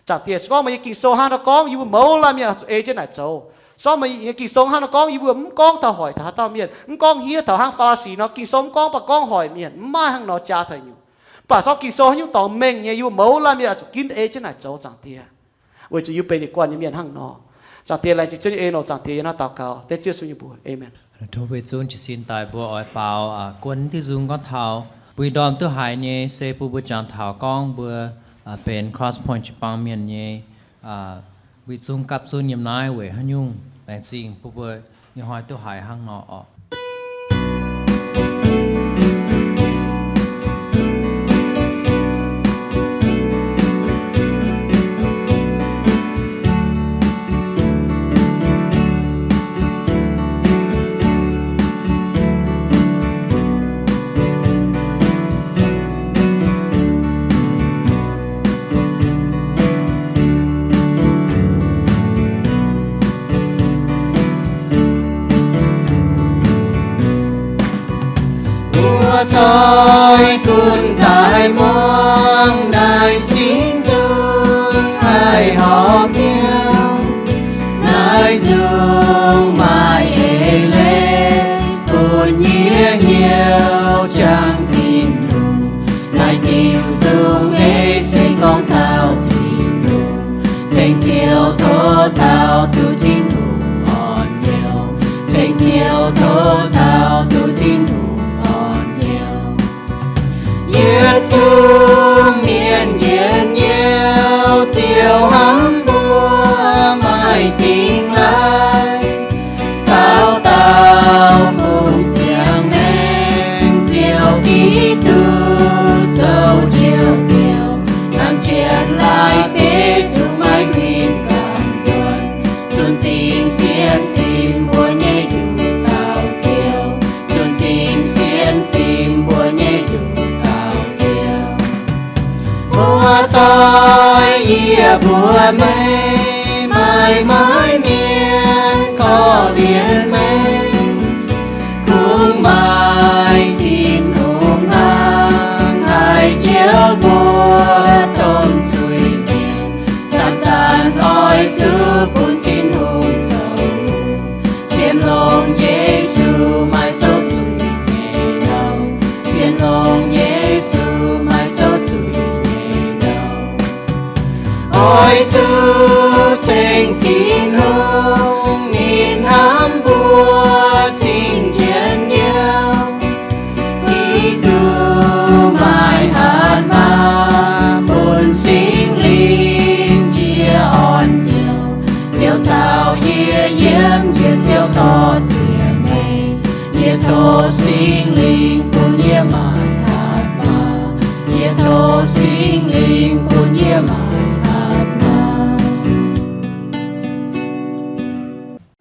Zaangc Diex, se gorngv meih nyei Ging-Sou hnangv nor gorngv, yie mbuo mouz laanh mienh zuqc ei jienv naaic zoux. Se gorngv meih nyei Ging-Sou hnangv nor gorngv, yie mbuo mv gorngv taux hoic taux haaix dauh mienh, mv gorngv hniev taux hnangv Faa^laa^si nor. Ging-Sou mv gorngv baac gorngv hoic mienh, mv maaih hnangv nor jaa taux nyungc. Mv baac se gorngv Ging-Sou haaix nyungc dorngx mengh nyei, yie mbuo mouz laanh mienh zuqc ginv ei jienv naaic zoux, Zaangc Diex. Weic zuqc yie mbuo benx ninh guanh nyei mienh hnangv nor. Zaangc Diex, laengz zingh Ziouv nyei en oc, Zaangc Diex, yiem naaiv daux gaux dengv Ziouv Yesu nyei mbuox. Aamen. Tov mbuo zungv jiez sin daaih mbuo oix baaux guon diuh nzung gorngv taux buix ndorm duqv haiz nyei se bun mbuo jangx taux gorngv mbuo benx Cross Point jiu-baang mienh nyei, mbuo zungv gapv zunv yiem naaiv weic haaix nyungc. Laengz zingh bun mbuo ih hnoi duqv haiz hnangv nor oc. Doix gunv daaih muangx naaiv singx nzung haih horpc hnyouv. Naaiv nzung maaih eix leiz bun yie hnyouv jangx Tin-Hungh. Naaiv diuh nzung ei se gorngv taux Tin-Hungh. Ceng Ziouv, tov taux duqv Tin-Hungh orn hnyouv. Ceng Ziouv, tov taux duqv Tin-Hungh orn hnyouv. Yietc zungv mienh njien-youh, Ziouv hnamv mbuo maaih dingh laaih. Dauh dauh fungx ziangh maengc, Ziouv Giduc zoux Njoux Ziouv, hnangv jienv laaih beiv zungv maiv huin gamh nzuonx, zunh dingc sienx fim mbuo nyei Nduqc Dauh Ziouv, zunh dingc sienx fim mbuo nyei Nduqc Dauh Ziouv. Mbuo doix yie mbuo meih, maaih maiv mienh korv-lienh meih. Kungx maaih Tin-Hungh hnangv haih njoux mbuo domh zuiz-mienh. Zanc-zanc oix zuqc bun Tin-Hungh zoux hungh. Sienx longx Yesu maaih zouv zuiz nyei ndau. Sienx longx Yesu maaih zouv zuiz nyei ndau. Oix zuqc ceng Tin-Hungh, ninh hnamv mbuo cing njien-youh. Giduc maaih hatc maaz bun Singx Lingh njiec orn hnyouv. Ziouv caux yie yiem, yie ziouc dorh ziec meih. Yie tov Singx Lingh bun yie maaih hatc maaz. Yie tov Singx Lingh bun yie maaih hatc maaz.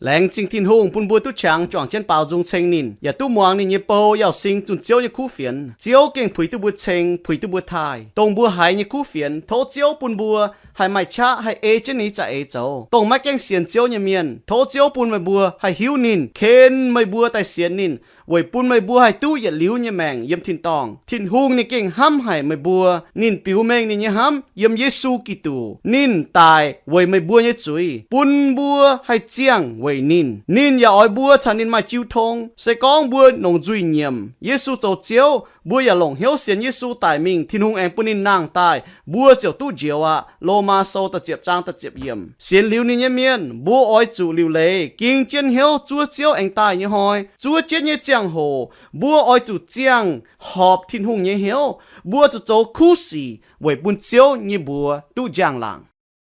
Laengz zingh Tin-Hungh bun mbuo duqv qangx juangc jienv baaux nzung ceng ninh, yaac duqv muangx ninh nyei bou yauz sing zunh Ziouv nyei kuv fienx. Ziouv gengh puix duqv mbuo ceng, puix duqv mbuo taaih, dongh mbuo haiz nyei kuv fienx. Tov Ziouv bun mbuo haih maaih qaqv haih ei jienv ninh za'eix zoux. Dongh maiv gaengh sienx Ziouv nyei mienh, tov Ziouv bun meih mbuo haih hiuv ninh, ken meih mbuo daaih sienx ninh, weic bun meih mbuo haih duqv yietc liuz nyei maengc yiem tin-dorngh. Tin-Hungh ninh gengh hnamv haic meih mbuo. Ninh biux mengh ninh nyei hnamv yiem Yesu Giduc. Ninh daic weic meih mbuo nyei zuiz, bun mbuo haih ziangh weic ninh. Ninh yaac oix mbuo caux ninh maaih jiu tong. Se gorngv mbuo nongc nzuih nyiemc Yesu zoux Ziouv, mbuo yaac longc hnyouv sienx Yesu daic mingh, Tin-Hungh aengx bun ninh nangh daaih, mbuo ziouc duqv njoux aqv. Lomaa Sou da'ziepc zaang da'ziepc yiemc. Sienx liuz ninh nyei mienh, mbuo oix zuqc liuc leiz ging jienv hnyouv zuov Ziouv aengx daaih nyei hnoi. Zuov jienv nyei ziangh hoc, mbuo oix zuqc ziangh horpc Tin-Hungh nyei hnyouv. Mbuo zuqc zoux kuv sic weic bun Ziouv nyei mbuox duqv njang-laangc.